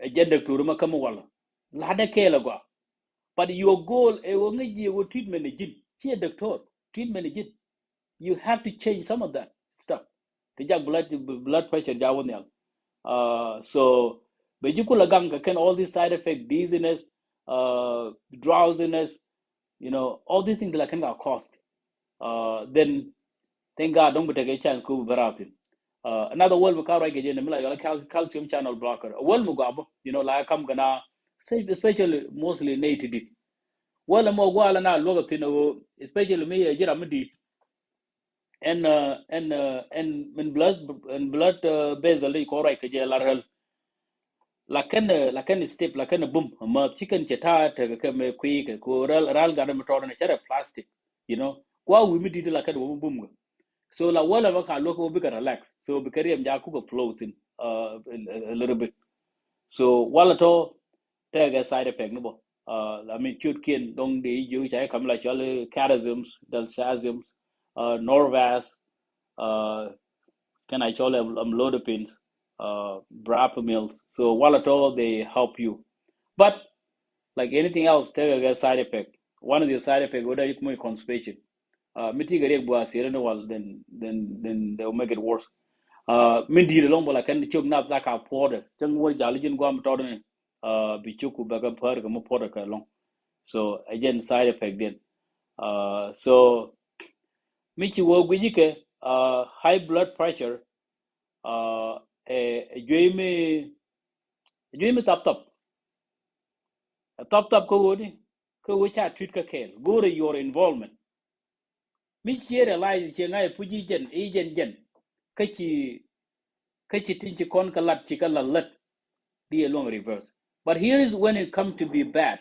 ɛ jɛn doctor ma käm wala la dee kɛɛl agua. But your goal ɛ wä ŋäc jiɛ wä treatment ɛ ji̱n, ci ɛ doctor treatment ɛ ji̱n. You have to change some of that stuff. Ti jak blood, blood pressure ja wä nhial. Uh, so bɛ ji̱ kula gaŋ kɛ kɛn all these side effect, dizziness, uh, drowsiness, you know, all these things la kɛn ka cost. Uh, then thank God dɔ̱ŋ bi tekɛ chance ku bi bɛ raw thin. Uh, another wäl mi ka ruac kɛ jɛ ni mi la yɔl cal-, calcium channel blocker. A wäl mi gɔaa bä, you know, la kam kɛ na, especially mostly ney ti dit. Wäl mɔ gɔaa la na luäk a thin a ɣöö, especially mi yɛ ji̱ ram mi dit. Ɛn, uh, ɛn, uh, ɛn min blood, ɛn blood, uh, vessel di kɔ ruac kɛ jɛ la rɛl. La kɛn, uh, la kɛn step, la kɛn bum, ma ci kɛn cɛ ta̱a̱ tekɛ kɛ mɛ kui̱ kɛ ko ral, ral gat mi tɔɔr ni cɛ rɛ plastic, you know. Kua wi̱i̱ mi dit la kɛn wä mi bum kɛ. So la wäl mɔ ka luäk kɛ wä bikɛ relax. So bikɛ riɛm ja kukɛ flow thin, uh, a, a, a little bit. So wala tɔ tekɛ side effect ni bä. Uh, I mean, ciötkiɛn dɔ̱ŋ dee jiök ca i̱ kam la cɔl, eh, calciums, calciums, uh, Norvasc, uh, kɛn a cɔl am-, amlodipine, uh, verapamil. So wala tɔ they help you. But like anything else, tekɛ side effect. One of the side effect wä dee yik mi constipation. Uh, mi ti kɛ riɛk bua siɛrɛ ni wal, then, then, then they will make it worse. Uh, min di̱i̱t ɛlɔ̱ŋ bä la kɛn ciök nath la ka puɔ̱ɔ̱dɛ. Cäŋ wä jal ji̱n guam tɔɔdɛ ni, uh, bi ciök ku bɛ kɛ päär kɛ mi puɔ̱ɔ̱dɛ kɛ ɛlɔ̱ŋ. So ɛ jɛn side effect diɛn. Uh, so mi ci wä guic kɛ, uh, high blood pressure, uh, ɛ, ɛ juey mi, ɛ juey mi thap thap. Ɛ thap thap kä ɣöö ni, kä ɣöö ca tui̱t kä kɛɛl. Go̱o̱rɛ your involvement. Mi ciɛ realize ciɛ ŋa̱c puc i̱ jɛn, i̱ jɛn jɛn. Kä ci, kä ci tin ci kɔn kä lat, ci kä lat lät. Di ɛ luɔ̱ŋ reverse. But here is when it come to be bad.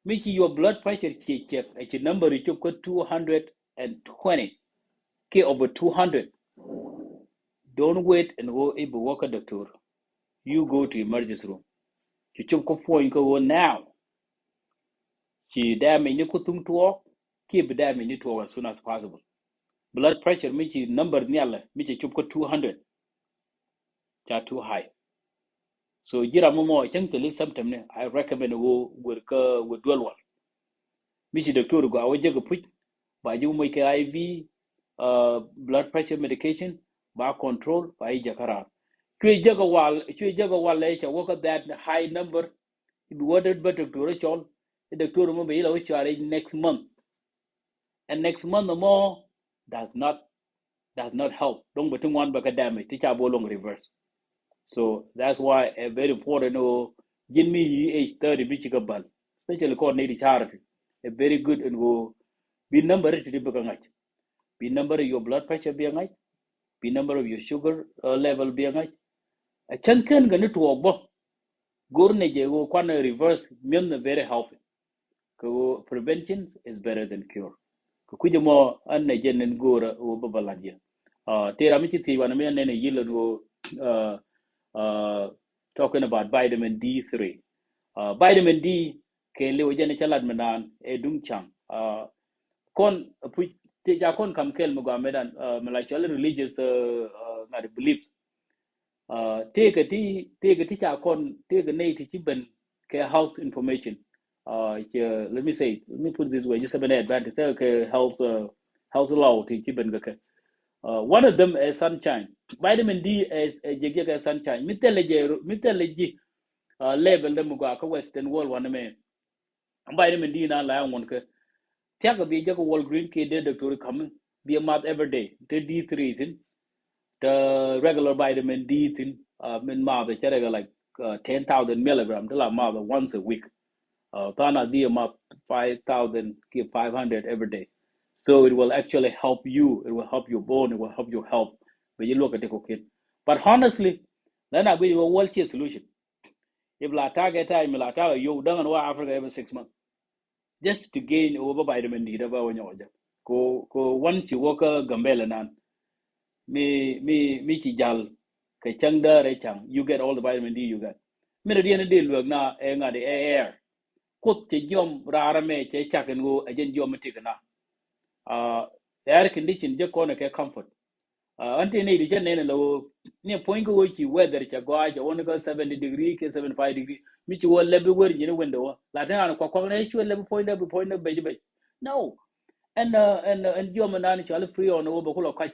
Mi ci your blood pressure ci check, ɛ ci number i̱ cop kä two hundred and twenty. Kiɛ over two hundred. Don't wait and go i̱ bi wä kä doctor. You go to emergency room. Ci cop kä puɔ̱ny kä ɣöö now. Ci damage ni ku thuŋ tuɔɔk, kiɛ bi damage ni tuɔɔk as soon as possible. Blood pressure mi ci number nhialɛ, mi ci cop kä two hundred. Ca too high. So ji̱ ram mɔ cäŋ thil i̱ symptom ni, I recommend ɣöö wër kä wër duel wal. Mi ci doctor gɔaa wä jek a puc, ba ji̱ moc kɛ I V, uh, blood pressure medication, ba control, ba i̱ jek a raar. Cuɛ jek a wal, cuɛ jek a wal lɛ ca wä kä that high number, i̱ bi wä det bä doctor cɔl, i̱ doctor mɔ bɛ i̱ la wä cuarɛ next month. And next month mɔ does not, does not help. Dɔ̱ŋ bɛ ti ŋuan bɛ kɛ damage, ti ca bä luɔ̱ŋ reverse. So that's why a very important ɣöö ji̱n mi yi age thirty bi ci kɛ bal, especially kɔn ni di charity. A very good ɛn ɣöö bi number ti di bä kɛ ŋa̱c. Bi number your blood pressure bi a ŋa̱c. Bi number of your sugar, uh, level bi a ŋa̱c. A cäŋ kɛn kɛ ni tuɔɔk bä. Go̱r ni jɛ ɣöö kuan reverse mi̱eth ni very healthy. Kɛ ɣöö prevention is better than cure. Kɛ kui̱c ɛmɔ ɛn nɛ jɛn ɛn go̱o̱rä ɣöö bä bä la̱t yɛ. Uh, tëë ram mi ci thiec wanɛ mi ɛn nɛn ɛ yi̱l ɛn ɣöö, uh, uh, talking about vitamin D three. Uh, vitamin D kɛɛliw ɛ jɛn ɛ cä lat mi naan ɛ duŋ ca̱ŋ. Uh, kɔn, uh, puc, tëë ca kɔn kam kɛɛl mi gɔaa mɛtdan, uh, mi la cɔl religious, uh, uh, ŋa̱t beliefs. Uh, tëëkɛ ti, tëëkɛ ti ca kɔn, tëëkɛ nɛy ti ci ben kɛ health information. Uh, cɛ, let me say, let me put this way, just have an advantage. Tëëkɛ health, uh, health law ti ci ben kɛ kɛ. Uh, one of them is sunshine. Vitamin D is, is jek jek ɛ sunshine. Mi thilɛ jɛ, mi thilɛ ji̱, uh, level dɛ mi gɔaa kä Western world wanɛ mɛ. Vitamin D na la ŋuɔn kɛ. Thia̱k bi jek Walgreen kiɛ dee doctor ka̱m bi math every day. Te D three thin. Te regular vitamin D thin. Uh, min math cɛ regular like, uh, ten thousand milligram. Te la math once a week. Uh, than a di math five thousand kiɛ five hundred every day. So it will actually help you. It will help your bone. It will help your health. Bɛ ji̱ luɔk kɛ te kɔ̱kiɛn. But honestly, Lɛ na guic wä wal ci solution. If la tag ɛ time la tag ɛ yow daŋ ɛn wä Africa every six months just to gain wä bä vitamin D dɛ bä wä nyɔk jɛ. Ko ko wan ci wä kä Gambela nan mi mi mi ci jal kɛ cäŋ däär ɛ caŋ, you get all the vitamin D you get. Mi rɛ diɛn di luek na ɛ ŋa̱t ɛ air. Kuoth cɛ jiɔm raar ɛmɛ cɛ cak ɛn ɣöö ɛ jɛn jiɔm mi tik na. Air condition jɛ kɔn ɛ kɛ comfort. Ɣän ti ni di cɛ nɛn ɛ lɛ ɣöö ni puɔ̱ny kä ɣöö ci weather cɛ gɔaa cɛ wä ni kä seventy degree kɛ seventy five degree mi ci wä lɛp bi wer nyin window wä la tin an kuak kuak ni cuɛ lɛp bi puɔ̱ny dɛ bi puɔ̱ny dɛ bec bec. No. Ɛn ɛn ɛn jiɔm ɛn nan cɔal free on ɣöö bɛ kulɔ kac.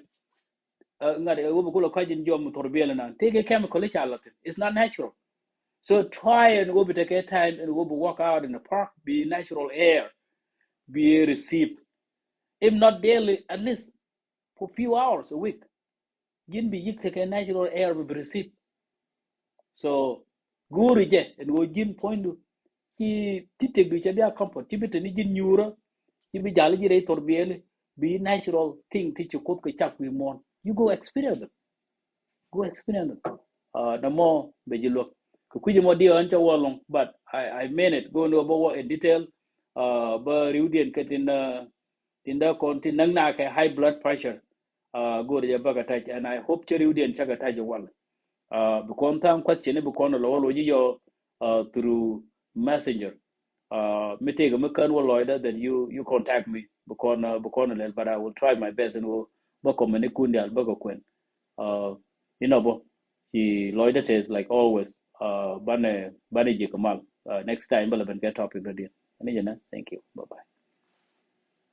Ŋa̱t ɛ wä bi kulɛ kɔc in jiɔm thor biɛl inan tëëkɛ chemical i̱ ca lath thin. It's not natural. So try ɛn wä bi tekɛ time ɛn wä bi walk out in the park, bi natural air bi receive, if not daily, at least for few hours a week. Ji̱n bi yik tekɛ natural air bi bi receive. So go̱o̱ri jɛ ɛn ɣöö ji̱n puɔ̱nydu ci ti tëkdu cɛ bia comfort, ci bi te ni ji̱n nyuurä, ci bi jal ji̱ rɛy thor biɛli, bi natural thing ti ci Kuoth kɛ cak wi̱i̱ muɔ̱ɔ̱n. You go experience them. Go experience them. Nɛ mɔ bɛ ji̱ luäk kɛ kui̱c mɔ diɛ ɣän cɛ wä lɔŋ, but I I mean it. Go̱o̱ni wä bä wä in detail. Bä riwdiɛn kɛ tin tin dee kɔn tin näk nakɛ high blood pressure. Go̱o̱ri jɛ bä kɛ touch, and I hope cɛ riwdiɛn cä kɛ touch wal. Bi kɔn tha̱a̱ŋ question bi kɔn lɔ wä lo̱c yɔ through messenger. Mi tëëkɛ mi kän wä lɔcdä that you you contact me bi kɔn bi kɔn lɛl, but I will try my best in wä bä comment ni kun dial bä kɛ kuɛn. Inɔ bä ci lɔcdä tɛth like always. Banɛ banɛ jiɛ kɛ mal. Next time bä lɛ ben kɛ topic dɔ diɛn. Ani jɛ nɛ, thank you.